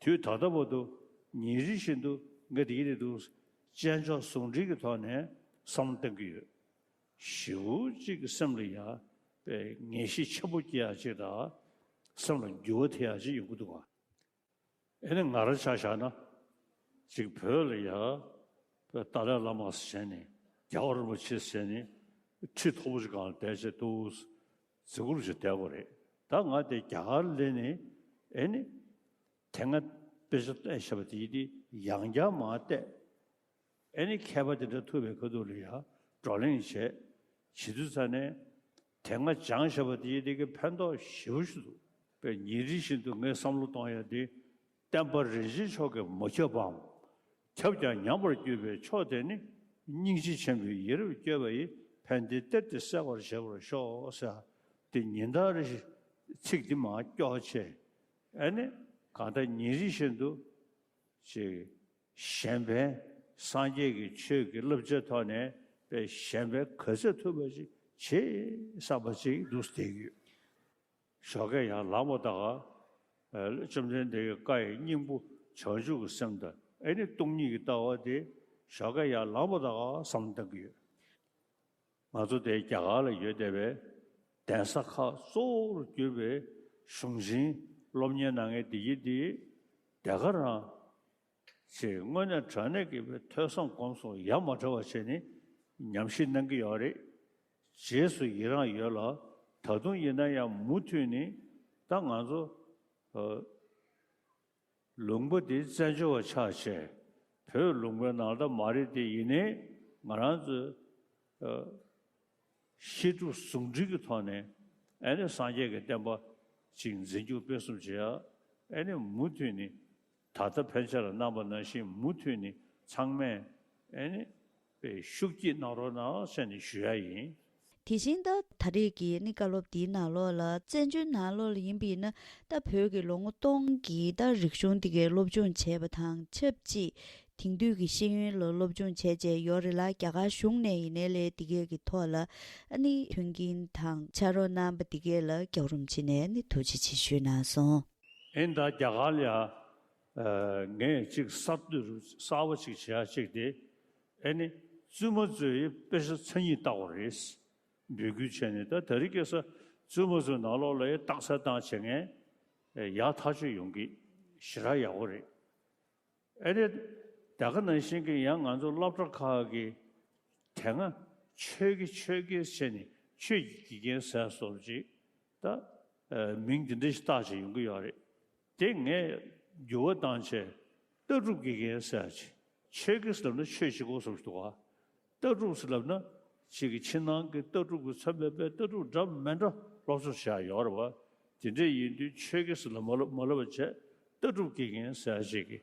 དུས་ད་ལྟ་བར་དུ་ཉིན་རེ་བཞིན་དུ་ངས་དེ་ཡི་དེ་འདུག་དཔྱད་འཇོག་ཟུང་འབྲེལ་གྱི་ཐོག་ནས་བསམ་བློ་གཏོང་གི་ཡོད། ཞེ་པོ་ཅིག་གི་སེམས་ལ་ཡ་དཔེ་ངེས་ཤེས་ཆེན་པོ་སྐྱེ་ཡག་ཅིག་དང་། སེམས་ལ་འགྱུར་བ་ཐེབས་ཡག་ཅིག་ཡོང་གི་འདུག་ག་ཨེ་ནི་ང་རང་ཆ་བཞག་ན། ཅིག་བོད་ལ་ཡ་དཔེ་ཏཱ་ལའི་བླ་མ་ཟེར་ནས། རྒྱལ་བ་རིན་པོ་ཆེ་ཟེར་ནས་ཁྲི་མཐོ་པོ་ཅིག་སྒང་ལ་བསྡད་བྱས་འདུག་ཟེར་གུ་རུ་ཅིག་བསྡད་དགོས་རེད། ད་ང་དེ་རྒྱ་གར་སླེབས་ནས་ཨེ་ནི་དེ་སྔ་དཔེ་ཆ་བལྟས་བཞག་པ་དེ་ཡི་དེ་ཡང་བསྐྱར་མར་བལྟས། ཨེ་ནི་མཁས་པ་དེ་འདྲ་ཐུག་པའི་ཁ་ཐུག་ལ་ཡ་བགྲོ་གླེང་བྱས། བྱེད་དུས་ཙ་ནས་དེ་སྔ་སྦྱངས་བཞག་པ་དེ་ཡི་དེ་གི་ཕན་ཐོགས་ཞེ་པོ་ཞིག་འདུག་དཔེ་ཉིན་རེ་བཞིན་དུ་ངས་བསམ་བློ་གཏོང་ཡ་དེ། བསྟན་པ་རིན་ཆེན་མཆོག་གིས་མ་ཁྱབ་པའམ། ཁྱབ་ཀྱང་ཉམས་པར་གྱུར་པའི་མཆོག་དེ་ནི། སྙིང་རྗེ་ཆེན་པོས་ཡིད་རབ་བསྐྱོད་པ་ཡིས། ཕན་བདེའི་གཏེར་དེ་གསལ་བར་བྱེད་པར་ཤོག་ཟེར། དེ་ཉིན་ལྟར་རེ་བཞིན་ཚིག་འདི་མར་སྐྱོར་བྱས། ཨ་ནི་གང་ལྟར་ཉིན་རེ་བཞིན་དུ་ཅིག་གཞན་ཕན། སངས་རྒྱས་ཀྱི་ཆོས་ཀྱི་བསླབ་བྱའི་ཐོག་ནས་དཔེ་གཞན་ཕན་ག་ཚོད་ཐུབ་པ་ཅིག་བྱེད་བསམ་པ་ཅིག་འདུག་བསྡད་ཀྱི་ཡོད། ཞོགས་ཀས་ཡར་ལངས་པ་དང་། ཨ་བཅོམ་ལྡན་འདས་ཀྱི་བཀའ་ཡི་སྙིང་པོ་བྱང་ཆུབ་ཀྱི་སེམས་དང་ཨེ་ནི་སྟོང་ཉིད་ཀྱི་ལྟ་བ་དེ་ཞོགས་ཀས་ཡར་ལངས་པ་དང་བསམ་བློ་གཏོང་གི་ཡོད། ང་ཚོ་དེ་རྒྱ་གར་ལ་ཡོད་བསྡད་པའི་གདན་ས་ཁག་གཙོ་བོར་གྱུར་པའི་གཞུང་ཆེན་སློབ་གཉེར་གནང་མཁན་དེ་ཡི་དེ་དེ་ག་རང་ཅིག་དངོས་གནས་དྲང་གནས་ཀྱི་ཐོས་བསམ་སྒོམ་གསུམ་ཡ་མ་བྲལ་བ་བྱས་ནས་ཉམས་ཞིབ་གནང་གི་ཡོད་རེད། རྗེས་སུ་ཡི་རང་ཡོད་ལ། ད་དུང་ཡིན་ན་ཡང་མུ་མཐུད་ནས་ད་ང་ཚོ་ཨ་ལུང་པ་འདི་བཙན་བྱོལ་བ་ཆགས་བྱས་བོད་ལུང་པའི་ནང་ལ་མ་རེད་དེ། ཡིན་ནའི་ང་རང་ཚོས་ཨ་བཤད་སྒྲུབ་ཟུང་འབྲེལ་གྱི་ཐོག་ནས་ཨ་ནི་སངས་རྒྱས་ཀྱི་བསྟན་པ་ཅིག་འཛིན་སྐྱོང་སྤེལ་གསུམ་བྱེད་ཡ་ཨ་ནི་མུ་མཐུད་ནས། ད་ལྟ་ཕན་ཆད་ལ་གནང་བ་ནང་བཞིན་མུ་མཐུད་ནས་ཚང་མས་ཨེ་ནི་དཔེ་ཤུགས་སྐྱེད་གནང་རོགས་གནང་ཟེར་ནས་ཞུ་ཡ་ཡིན། དེ་བཞིན་ད་ད་རེས་ཀྱི་ནི་བཀའ་སློབ་འདིའི་ནང་ལོགས་ལ་བཙན་བྱོལ་ནང་ལོགས་ལ་ཡིན་པས་ན། ད་བོད་ཀྱི་ལོ་ངོ་སྟོང་གི་ད་རིག་གཞུང་འདི་གའི་སློབ་སྦྱོང་བྱས་པ་དང་ཆབས་ཅིག་དེང་དུས་ཀྱི་ཤེས་ཡོན་ལ་སློབ་སྦྱོང་བྱས་བྱས་ཡོད་རེད་ལ། རྒྱ་གར་གཞུང་ནས་ཡིན་ནའི་ལས་འདི་གའི་གི་ཐོག་ལ་ཨ་ནི་མཐུན་རྐྱེན་དང་ཕྱག་རོགས་གནང་པ་འདི་གའི་ལ་རྒྱལ་བ་རིན་པོ་ཆེ་ནས་ནི་ཐུགས་རྗེ་ཆེ་ཞུས་གནང་སོང་། ཨེ་ནི་ད་རྒྱ་གར་ལ་ཡ། ཨ་ངས་ཅིག་གསར་གཏོད་རུ་གསར་བ་ཅིག་བྱེད་ཡ་ཅིག་དེ། ཨེ་ནི་བཙུན་མ་ཚོས་དཔེ་ཆ་མཚན་ཉིད་ལྟ་བ་རེད། འབོད་སྐུལ་བྱས་ནས། ད་དེ་རིང་ཁ་སང་བཙུན་མ་ཚོའི་ནང་ལོགས་ལ་ཡ་རྟགས་གསལ་བཏང་བྱེད་མཁན་ཡག་ཐག་ཆོད་ཡོང་གི་ཞེ་དྲག་ཡག་པོ་རེད། ཨེ་ནི་ད་ག་ནང་བཞིན་གྱི་ཡང་ང་ཚོ་སློབ་གྲྭ་ཁག་གི་དེ་སྔ་ཆོས་དགེ་ཆོས་དགེ་བྱས་ནས་ཆོས་ཀྱི་དགེ་རྒན་ཟེར་སོགས་ཅིག་ད་ཨ་མིང་དེ་འདྲ་ཞིག་བཏགས་བྱས་ཡོང་གི་ཡོད་རེད། དེ་ངས་འགྱུར་བ་བཏང་བྱས་ལྟ་གྲུབ་དགེ་རྒན་ཟེར་ཅིག་ཆོས་དགེ་ཟེར་ལབ་ན་ཆོས་བྱེད་དགོས་བསམ་གྱི་འདུག་ག་ལྟ་གྲུབ་ཟེར་ལབ་ན་ཅིག་གི་ཕྱི་ནང་གི་ལྟ་གྲུབ་ཀྱི་མཚོན་པའི་དཔེ་ལྟ་གྲུབ་འདྲ་མི་འདྲ་སློབ་སྦྱོང་བྱེད་ཡ་ཡོད་རེད་བ། དེ་འདྲ་ཡིན་དུས་ཆོས་དགེ་ཟེར་ལབ་མ་ལབ་མ་ལབ་པ་བྱས་ལྟ་གྲུབ་དགེ་རྒན་ཟེར་ཅིག་གི་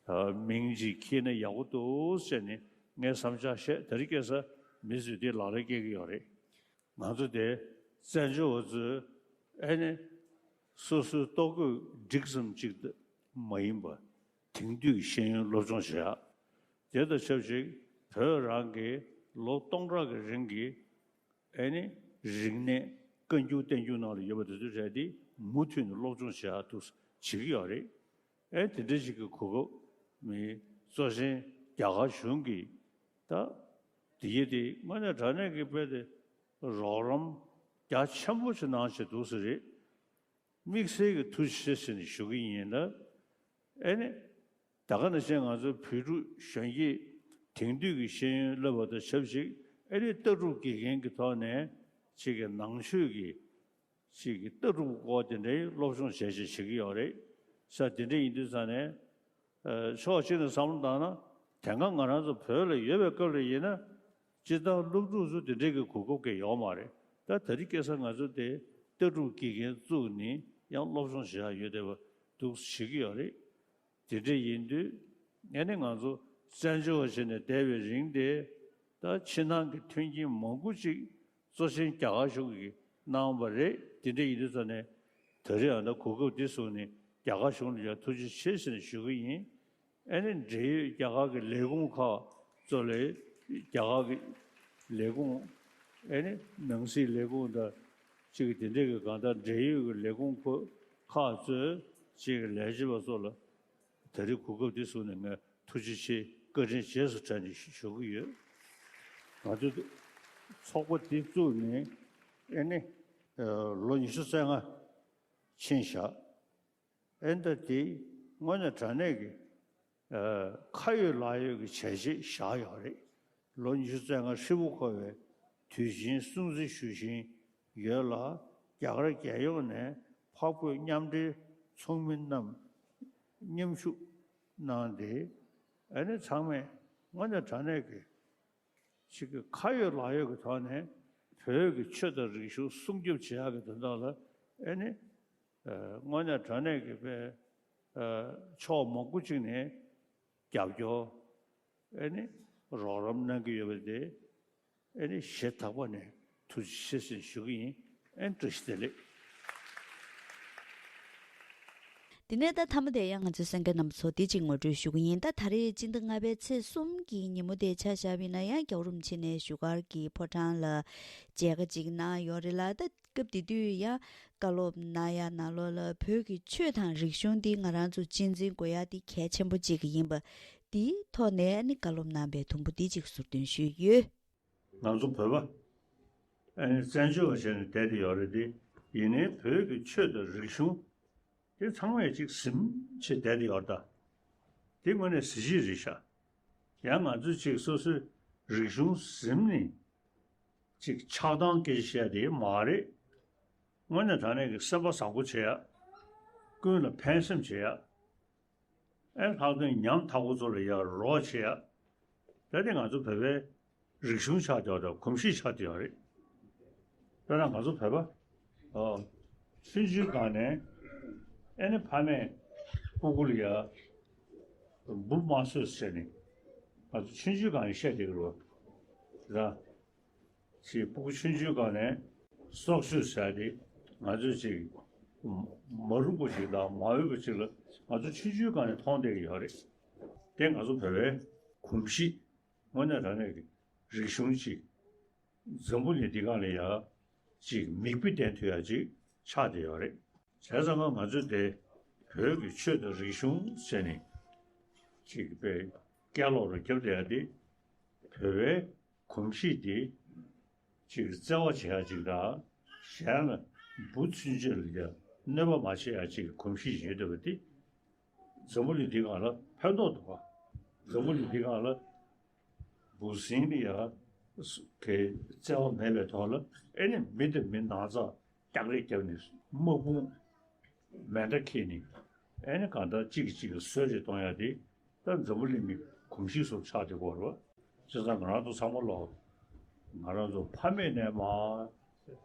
ཨ་མིང་ཅིག་འཁྱེར་ན་ཡག་པོ་འདུག་ཟེར་ནས་ངས་བསམ་འཆར་བཤད། དེ་རིང་ཁ་སང་མི་ཚོས་དེ་ལག་ལེན་འཁེལ་གྱི་ཡོད་རེད། ང་ཚོ་དེ་བཙན་བྱོལ་བ་ཚོས་ཨེ་ནི་སོ་སོའི་ལྟོ་གོས་སྒྲིག་ཙམ་ཅིག་ཏུ་མ་ཡིན་པ། དེང་དུས་ཀྱི་ཤེས་ཡོན་སློབ་སྦྱོང་བྱེད་ཡག་དེ་དང་ཆབས་ཅིག་བོད་རང་གི་ལོ་སྟོང་ཕྲག་གི་རིང་གི་ཨེ་ནི་རིག་གནས་བཀའ་འགྱུར་བསྟན་འགྱུར་ནང་ལ་ཡོད་པ་དེ་ཚོ་རེད་དེ། མུ་མཐུད་ནས་སློབ་སྦྱོང་བྱེད་ཡག་ཏུ་བྱེད་ཀྱི་ཡོད་རེད། ཨེ་དེ་འདྲ་ཞིག་གི་གོ་སྐབས་ མི་གཙོ་ཆེན་རྒྱ་གར་གཞུང་གིས་ད་འདི་ཡེ་དེ་དངོས་གནས་དྲང་གནས་ཀྱི་དཔེ་དེ་རོགས་རམ་རྒྱ་ཆེན་པོ་ཞིག་གནང་བྱས་འདུག་ས་རེད། དམིགས་བསལ་གྱི་ཐུགས་རྗེ་ཆེ་ཟེར་ནས་ཞུ་གི་ཡིན་ལ། ཨེ་ནི། ད་ག་ནང་བཞིན་ང་ཚོ་བོད་ཕྲུག་གཞོན་སྐྱེས་དེང་དུས་ཀྱི་ཤེས་ཡོན་བསླབ་པ་དང་ཆབས་ཅིག་ཨེ་ནི་ལྟ་གྲུབ་དགེ་རྒན་གྱི་ཐོག་ནས་ཅིག་གི་ནང་ཆོས་ཀྱི་ཅིག་གི་ལྟ་གྲུབ་སྐོར་དེ་འདྲའི་སློབ་སྦྱོང་བྱས་བྱས་བྱེད་ཀྱི་ཡོད་རེད། ས་དེ་འདྲ་ཡིན་དུས་ཙང་ནས་ཕྱོགས་གཅིག་ནས་བསམ་བློ་བཏང་ན་དེང་སང་ང་རང་ཚོ་བོད་ལ་ཡོད་པའི་སྐབས་ལ་ཡིན་ན་སྤྱིར་བཏང་སློབ་ཕྲུག་ཚོ་དེ་འདྲའི་གི་གོ་སྐབས་ཀྱི་ཡོད་མ་རེད། ད་ད་རེས་ཁ་སང་ང་ཚོ་དེ་ལྟ་གྲུབ་དགེ་རྒན་བཙུགས་ནས་ཡང་སློབ་སྦྱོང་བྱེད་ཡག་ཡོད་བསྡད་པ་འདུག་བྱེད་ཀྱི་ཡོད་རེད། དེ་འདྲ་ཡིན་དུས་ཨ་ནི་ང་ཚོ་བཙན་བྱོལ་བ་བྱས་ནས་བསྡད་པའི་རིང་དེ་ད་ཕྱི་ནང་གི་མཐུན་རྐྱེན་མང་པོ་ཅིག་གཙོ་ཆེན་རྒྱ་གར་གཞུང་གིས་གནང་བ་རེད། དེ་འདྲ་ཡིན་དུས་ཙང་ནས་ད་རེས་ཨ་ད་གོ་སྐབས་འདི་བཟུང་ནས་རྒྱ་གར་གཞུང་ལ་ཡང་ཐུགས་རྗེ་ཆེ་ཟེར་ནས་ཞུ་གི་ཡིན། ཨ་ནི་འབྲེལ་ཡོད་རྒྱ་གར་གྱི་ལས་ཁུངས་ཁག་གཙོ་ལས་རྒྱ་གར་གྱི་ལས་ཁུངས་ཨ་ནི་ནང་སྲིད་ལས་ཁུངས་དང་གཅིག་གི་དེ་འདྲས་ཀྱི་གང་ལྟར་འབྲེལ་ཡོད་ཀྱི་ལས་ཁུངས་ཁོ་ཁག་གཙོས་གཅིག་གི་ལས་བྱེད་པ་ཚོ་ལ་ད་རེས་གོ་སྐབས་འདི་བཟུང་ནས་ངས་ཐུགས་རྗེ་ཆེ་བཀའ་དྲིན་རྗེས་སུ་དྲན་ནས་ཞུ་གི་ཡོད། ང་ཚོ་ཚོགས་པ་འདི་བཙུགས་ནས་ཨ་ནི་ལོ་ཉི་ཤུ་རྩ་ལྔ་ཕྱིན་བཞག་ཨེ་ད་དེ་དངོས་གནས་དྲང་གནས་ཀྱི་ཨ་ཁ་ཡོད་ལག་ཡོད་ཀྱི་བྱས་རྗེས་བཞག་ཡོད་རེད། ལོ་ཉི་ཤུ་རྩ་ལྔ་ཧྲིལ་པོ་འཁོར་བའི་དུས་ཆེན་སྲུང་བརྩི་ཞུ་བཞིན་ཡོད་ལ། རྒྱ་གར་རྒྱལ་ཡོངས་ནས་འཕགས་བོད་མཉམ་འབྲེལ་ཚོགས་མི་རྣམས་མཉམ་ཞུགས་གནང་སྟེ་ཨ་ནི་ཚང་མས་དངོས་གནས་དྲང་གནས་ཀྱི་ཅིག་གི་ཁ་ཡོད་ལག་ཡོད་ཀྱི་ཐོག་ནས་བོད་ཀྱི་ཆོས་དང་རིག་གཞུང་སྲུང་སྐྱོབ་བྱེད་ཡག་གི་དོན་དག་ལ་ཨེ་ནི་ཨ་དངོས་གནས་དྲང་གནས་ཀྱི་དཔེ་ཨ་ཕྱོགས་མང་པོ་ཅིག་ནས་རྒྱབ་སྐྱོར་ཨེ་ནི་རོགས་རམ་གནང་གི་ཡོད་པ་དེ་ཨེ་ནི་ཞེ་ཐག་པ་ནས་ཐུགས་རྗེ་ཆེ་ཟེར་ཞུ་གི་ཡིན། ཨེ་ནི་བཀྲ་ཤིས་བདེ་ལེགས། དེ་ནས་ད་མཐའ་མ་དེ་ཡང་ང་ཚོའི་གསན་མཁན་རྣམ་པ་ཚོ་དེ་གཅིག་ངོ་སྤྲོད་ཞུ་གི་ཡིན། ད་ད་རེས་སྤྱི་ཟླ་ལྔ་པའི་ཚེས་གསུམ་གྱི་ཉིན་མོ་དེ་ཆ་བཞག་པ་ཡིན་ན་ཡང་རྒྱལ་བ་རིན་པོ་ཆེ་ནས་བཞུགས་སྒར་གྱི་ཕོ་བྲང་ལ་མཇལ་ཁ་ཅིག་གནང་ཡོད་རེད་ལ། ད་སྐབས་དེ་དུས་ཡང་བཀའ་སློབ་གནང་ཡ་ནང་ལོགས་ལ་བོད་ཀྱི་ཆོས་དང་རིག་གཞུང་འདི་ང་རང་ཚོ་གཅེས་འཛིན་དགོས་ཡ་འདི་གལ་ཆེན་པོ་གཅིག་ཡིན་པ་འདིའི་ཐོག་ནས་ནི་བཀའ་སློབ་གནང་པའི་དུམ་བུ་འདི་གཅིག་ཟུར་འདོན་ཞུས་ཡོད། ང་ཚོ་བོད་པ་ཨ་ནི་བཙན་བྱོལ་བ་བྱས་ནས་བསྡད་དེ་ཡོད་རེད་དེ། ཡིན་ནའི་བོད་ཀྱི་ཆོས་དང་རིག་གཞུང་དེ་ཚང་མས་ཅིག་ཟིན་བྱས་བསྡད་དེ་ཡོད་ད། དེ་དངོས་གནས་གཟི་བརྗིད་རེད་ཤག་ཡང་ང་ཚོས་ཅིག་སོ་སོའི་རིག་གཞུང་ཟིན་ནས་ཅིག་ཆགས་སྡང་སྐད་ཆ་བཤད་དེ་མ་རེད། དངོས་གནས་དྲང་གནས་ཀྱི་སེམས་པ་བཟང་པོ་བྱེད་ཡ། ཀུན་ལ་ཕན་སེམས་བྱེད་ཡ། ཨེ་ལྷག་དོན་ཉམ་ཐག་པོ་ཚོ་ལ་ཡ་རོགས་བྱེད་ཡ། ད་དེ་ང་ཚོ་བོད་པའི་རིག་གཞུང་ཆགས་བསྡད་ཡོད་རེད། གོམས་གཤིས་ཆགས་བསྡད་ཡོད་རེད། དཔེར་ན་ང་ཚོ་བོད་པ་ཨོ་ཆུང་ཆུང་སྒང་ནས་ཨེ་ནི་ཕ་མས་སྤུ་གུ་ལ་ཡ་འབུ་མ་གསོད་ཟེར་ནས་ང་ཚོ་ཆུང་ཆུང་སྒང་ནས་བཤད་བསྡད་ཀྱི་རེད་བ། ར། ཅིག་སྤུ་གུ་ཆུང་ཆུང་སྒང་ནས་སྲོག་གཅོད་བྱས་ཏེ་ང་ཚོས་ཅིག་མ་རུངས་པ་ཞིག་དང་མ་འོས་པ་ཞིག་ལ་ང་ཚོ་ཆུང་ཆུང་སྒང་ནས་མཐོང་བསྡད་ཀྱི་ཡོད་རེད། དེ་ང་ཚོ་བོད་པའི་གོམས་གཤིས་དངོས་གནས་དྲང་གནས་ཀྱི་རིག་གཞུང་ཅིག་འཛམ་བུ་གླིང་འདི་སྒང་ལ་ཡ་ཅིག་མིག་དཔེ་ལྡན་ཐུབ་ཡ་ཅིག་ཆགས་བསྡད་ཡོད་རེད། བྱས་ཙང་ང་ང་ཚོས་དེ་བོད་ཀྱི་ཆོས་དང་རིག་གཞུང་ཟེར་ནས་ཅིག་དཔེ་སྐད་ལོག་རུ་རྒྱབ་བསྡད་ཡ་དེ་བོད་པའི་གོམས་གཤིས་དེ་ཅིག་བརྩེ་བ་བྱེད་ཡ་ཅིག་དང་གཞན་ལ་འབུ་ཚུན་ཆད་ལ་ཡ་གནོད་པ་མ་བྱེད་ཡ་ཅིག་གི་གོམས་གཤིས་ཡོད་བསྡད་པ་དེ་འཛམ་བུ་གླིང་འདི་སྒང་ལ་ཕན་ཐོགས་འདུག་ག་འཛམ་བུ་གླིང་འདི་སྒང་ལ་འབུ་སྲིན་ལ་ཡ་གི་བརྩེ་བ་མེད་པའི་ཐོག་ལ་ཨེ་ནི་མི་དང་མི་ནང་ཚགས་རྒྱག་རེས་བརྒྱབ་ནས་དམག་དཔུང་མེ་མདའ་འཁྱེར་ནས་ཨེ་ནི་གང་ལྟར་གཅིག་གིས་གཅིག་ལ་གསོད་རེས་གཏོང་ཡ་དེ་ད་འཛམ་བུ་གླིང་གི་གོམས་གཤིས་སུ་ཆགས་བསྡད་ཡོད་རེད་བ། བྱས་ཙང་ང་རང་ཚོ་ཚང་མ་ལོག་ང་རང་ཚོ་ཕ་མེས་ནས་མར་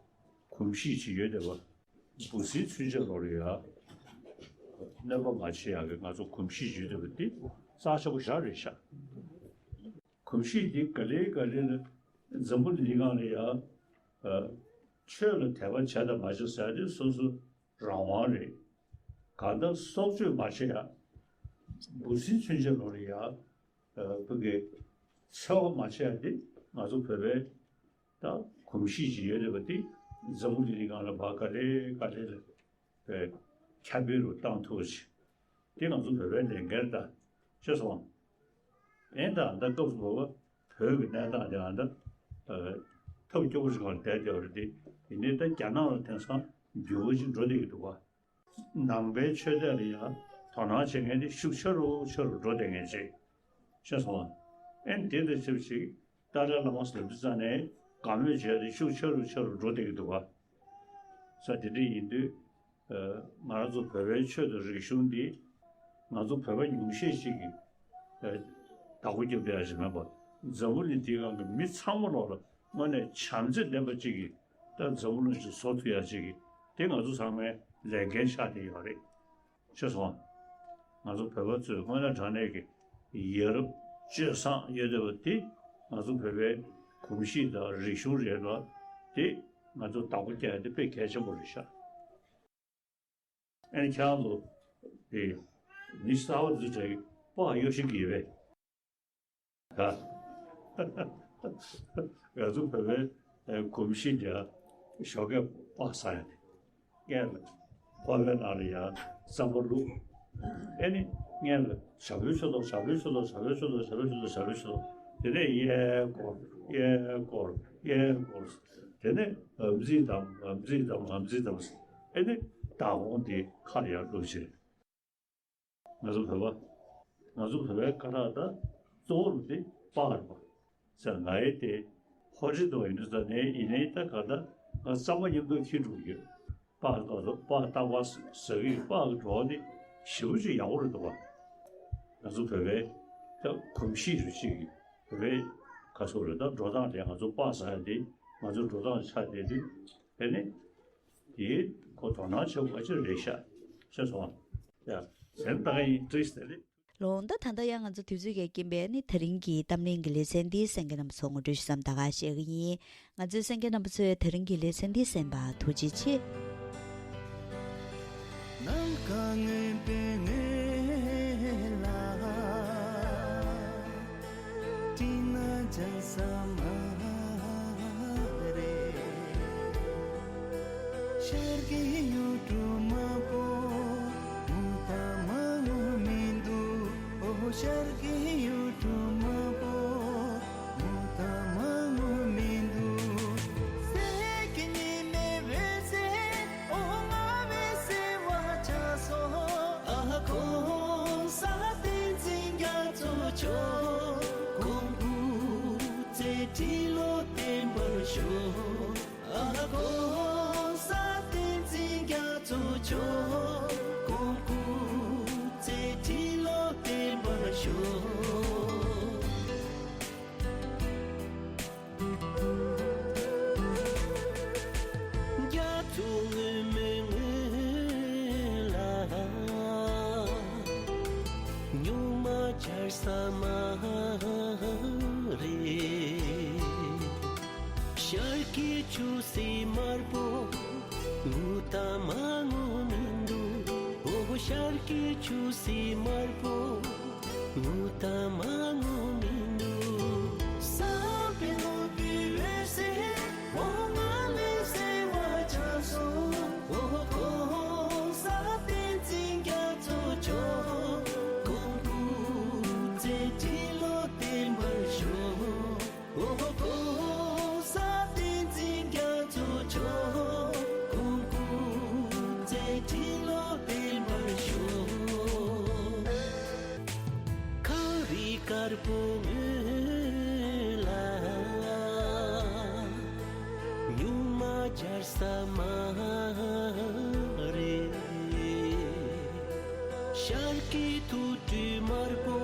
གོམས་གཤིས་ཅིག་ཡོད་བསྡད་པ། འབུ་སྲིན་ཚུན་ཆད་ལོག་རེད་ཡ། གནོད་པ་མ་བྱེད་ཡག་གི་ང་ཚོ་གོམས་གཤིས་ཡོད་བསྡད་པ་འདི་རྩ་ཆེ་པོ་ཞེ་དྲག་རེད་ཤག་གོམས་གཤིས་འདི་ག་ལེ་ག་ལེ་ལ་འཛམ་བུ་གླིང་སྒང་ལ་ཡ། ཨ། ཆོས་ལ་དད་པ་བྱས་དང་མ་བྱས་ཟེར་དེ་སོ་སོ་རང་དབང་རེད། གང་ལྟར་སྲོག་གཅོད་མ་བྱེད་ཡ། འབུ་སྲིན་ཚུན་ཆད་ལོག་རེད་ཡ། ཨ། བོད་ཀྱི་འཚེ་བ་མ་བྱེད་ཡ་དེ་ང་ཚོ་བོད་པའི་ད་གོམས་གཤིས་ཅིག་ཡོད་རེད་པ། དེ་འཛམ་བུ་གླིང་སྒང་ལ་བ་ག་ལེ་ག་ལེ་ལ་ཁྱབ་སྤེལ་རུ་བཏང་ཐུབ་ཅིག་དེ་ང་ཚོ་བོད་པའི་ལས་འགན་དང་ ཤེས་སོང་། ཨེ་ད་ད་སྐབས་སུ་བབ་པ་བོད་ཀྱི་གནས་སྟངས་དེ་ཨ་ད་ཐབས་སྐྱོ་པོ་ཞིག་སྒང་ལ་བསྡད་བསྡད་པ་རེད་དེ། ཡིན་ནའི་ད་རྒྱ་ནག་ལ་དེང་སང་འགྱུར་བ་ཞིག་འགྲོ་བསྡད་ཀྱི་འདུག་བ། ནང་པའི་ཆོས་དད་ལ་ཡང་དོ་སྣང་བྱེད་མཁན་དེ་ཤུགས་ཆེ་རུ་ཆེ་རུ་འགྲོ་བསྡད་མཁན་ཅིག་ཤེས་སོང་ཨ། ཨེ་དེ་དང་ཆབས་ཅིག་ཏཱ་ལའི་བླ་མ་ཟེར་དུས་ཙ་ནས་དགའ་མོས་བྱས་ཏེ་ཤུགས་ཆེ་རུ་ཆེ་རུ་འགྲོ་བསྡད་ཀྱི་འདུག་བ། ས་དེ་འདྲ་ཡིན་དུས། ང་རང་ཚོ་བོད་པའི་ཆོས་དང་རིག་གཞུང་འདི་ང་ཚོ་བོད་པ་ཉུང་ཤས་ཤིག་གིས་བདག་པོ་རྒྱབ་བསྡད་ཡ་ཞིག་མེད་པར། འཛམ་བུ་གླིང་འདིའི་སྒང་གི་མི་ཚང་མ་ལོག་ལ་དངོས་གནས་བྱམས་བརྩེ་ལྡན་པ་ཅིག་གིས་ད་འཛམ་བུ་གླིང་ཞིག་བཟོ་ཐུབ་ཡ་ཅིག་གིས་དེ་ང་ཚོ་ཚང་མའི་ལས་འགན་ཆགས་བསྡད་ཡོད་རེད། ཤེས་སོང་། ང་ཚོ་བོད་པ་ཚོས་དངོས་གནས་དྲང་གནས་ཀྱི་ཡ་རབས་སྤྱོད་བཟང་ཡོད་བསྡད་པ་དེ་ང་ཚོ་བོད་པའི་གོམས་གཤིས་དང་རིག་གཞུང་རེད་ལ་དེ་ང་ཚོ་བདག་པོ་རྒྱག་ཡ་དེ་དཔེ་གལ་ཆེན་པོ་རེད་ཤག་ཨ་ནི་ཁྱེད་རང་ཚོ་དེ་མི་གསར་པ་འདི་ཚོ་དཔའ་གཡོ་ཤིག་གི་ཡོད་པས། ད་ང་ཚོ་བོད་པའི་གོམས་གཤིས་འདི་ཞོགས་ཀས་སྤགས་ཟ་ཡ་དེ། སྔོན་ལ་ཕོར་པའི་ནང་ལ་ཡང་རྩམ་པ་བླུགས། ཨེ་ནི་སྔོན་ལ་ཞབས་བྲོའི་ཚོད་ལྟོ། ཞབས་བྲོའི་ཚོད་ལྟོ། ཞབས་བྲོའི་ཚོད་ལྟོ། ཞབས་བྲོའི་ཚོད་ལྟོ། ཞབས་བྲོའི་ཚོད་ལྟོ། དེ་ནས་གཡས་སྐོར། གཡས་སྐོར། གཡས་སྐོར། དེ་ནས་འམ་ཙིག་དང་འམ་ཙིག་དང་འམ་ཙིག་དང་། ཨེ་ནི་མདང་དགོང་དེ་ཁ་ལ་ཡར་བླུགས་བྱས། ང་ཚོ་བོད་པ། ང་ཚོ་བོད་པའི་སྐད་གྲགས་ད་གཙོ་བོ་དེ་སྤགས་རེད་པ། ཟེར། ང་ཡི་དེ་ཧོ་ཁྲི་དོ་ཡིན་དུས་ཙ་ནས་ཡིན་ནའི་ད་ག་ད་ང་རྩམ་པ་མཉམ་དུ་འཁྱེར་འགྲོ་གི་ཡོད། སྤགས་ཏོག་ཏོག་སྤགས་ཏག་པ་ཟ་གི་ཡོད། སྤགས་ཀྱི་བྲོ་བ་དེ་ཞེ་པོ་ཅིག་ཡག་པོ་རེད་འདུག་པ། ང་ཚོ་བོད་པའི་ད་གོམས་གཤིས་རུ་ཅིག་གི་བོད་པའི་ག་ཚོད་རེད། ད་འགྲོ་སྟངས་དེ་ང་ཚོ་སྤགས་ཟ་ཡ་དེ་ང་ཚོ་འགྲོ་སྟངས་ཆགས་བསྡད་དུས་དེ་ནི། དེ་ཁོ་དོ་སྣང་བྱེད་དགོས་ཅིག་རེད་ཤག་ཤེས་སོང་། ཡ། སེམས་ད་ག་ཡིན་བཀྲ་ཤིས་བདེ་ལེགས། ལོ་ད་ད་ལྟ་ཡང་ང་ཚོ་དུས་ཚོད་ཀྱིས་རྐྱེན་པས་ནི་དེ་རིང་གི་གཏམ་གླེང་གི་ལེ་ཚན་འདི་གསན་མཁན་རྣམ་པ་ཚོ་ངོ་སྤྲོད་ཞུ་མཚམས་ད་ག་བཞག་གི་ཡིན། ང་ཚོའི་གསན་མཁན་རྣམ་པ་ཚོས་དེ་རིང་གི་ལེ་ཚན་འདི་གསན་པར་ཐུགས་རྗེ་ཆེ། ནམ་མཁའ་སྔོན་པོའི་ངོས་ལ། སྤྲིན་ནག་འཇགས་ས་མ་རེད། ཤར་གྱི་ཡུལ་གྲུ་དམར་པོ་ངུ་ད་མ་ངུ་མི་འདུག་ཨོ། ཤར་གྱི་ཡུལ་གྲུ་དམར་པོ་ངུ་ད་མ་ངུ་མི་འདུག་གསེར་གྱི་ཉི་མའི་འོད་ཟེར་འོ་ང་མི་ཟེར་བ་ཆགས་སོང་། ཨ་ཧ། ༸གོང་ས་བསྟན་འཛིན་རྒྱ་མཚོ་མཆོག ༸གོང་སྐུ་ཚེ་ཁྲི་ལོ་བརྟན་པར་ཤོག་ཨ་ཧ། ༸གོང་ས་བསྟན་འཛིན་རྒྱ་མཚོ་མཆོག ༸གོང་སྐུ་ཚེ་ཁྲི་ལོ་བརྟན་པར་ཤོག་རྒྱ་མཚོ་སྔོན་མོའི་ངོས་ལ། སྨྱུག་མ་འབྱར་ས་མ་རེད། ཤར་གྱི་ཆུ་སྲིན་དམར་པོ་ངུ་ད་མ་ངུ་མི་འདུག་ཨོ། ཤར་གྱི་ཆུ་སྲིན་དམར་པོ་ངུ་ད་མ་ངུ་མི་འདུག་བསམ་པའི་ནོར་བུའི་འོད་ཟེར་འོ་ང་མི་ཟེར་བ་ཆགས་སོང་། ཨོ། ༸གོང་ས་བསྟན་འཛིན་རྒྱ་མཚོ་མཆོག ༸གོང་སྐུ་ཚེ་ཁྲི་ལོ་བརྟན་པར་ཤོག་ཨོ། ༸གོང་ས་བསྟན་འཛིན་རྒྱ་མཚོ་མཆོག ༸གོང་སྐུ་ཚེ་ཁྲི་ལོ་བརྟན་པར་ཤོག་ཁ་རི་དཀར་པོ་ངོས་ལ། སྨྱུག་མ་འབྱར་ས་མ་རེད། ཤར་གྱི་ཐུགས་སྤྲུལ་དམར་པོ་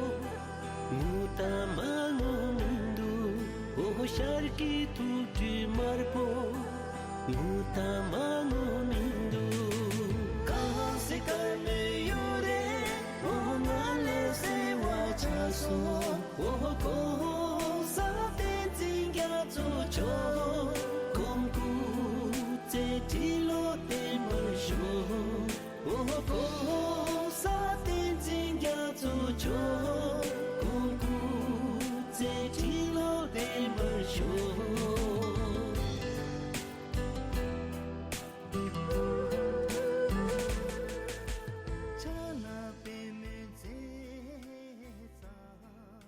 ངུ་ད་མ་ངུ་མི་འདུག་ཨོ། ཤར་གྱི་ཐུགས་སྤྲུལ་དམར་པོ་ངུ་ད་མ་ངུ་མི་འདུག་རྐང་སེ་དཀར་མོའི་ཡུལ་རེད་ཨོ། ང་ལས་སེར་བ་ཆགས་སོང་། ཨོ། ༸གོང་ས་བསྟན་འཛིན་རྒྱ་མཚོ་མཆོག ༸གོང་སྐུ་ཚེ་ཁྲི་ལོ་བརྟན་པར་ཤོག་ཨོ། ༸གོང་ས་བསྟན་འཛིན་རྒྱ་མཚོ་མཆོག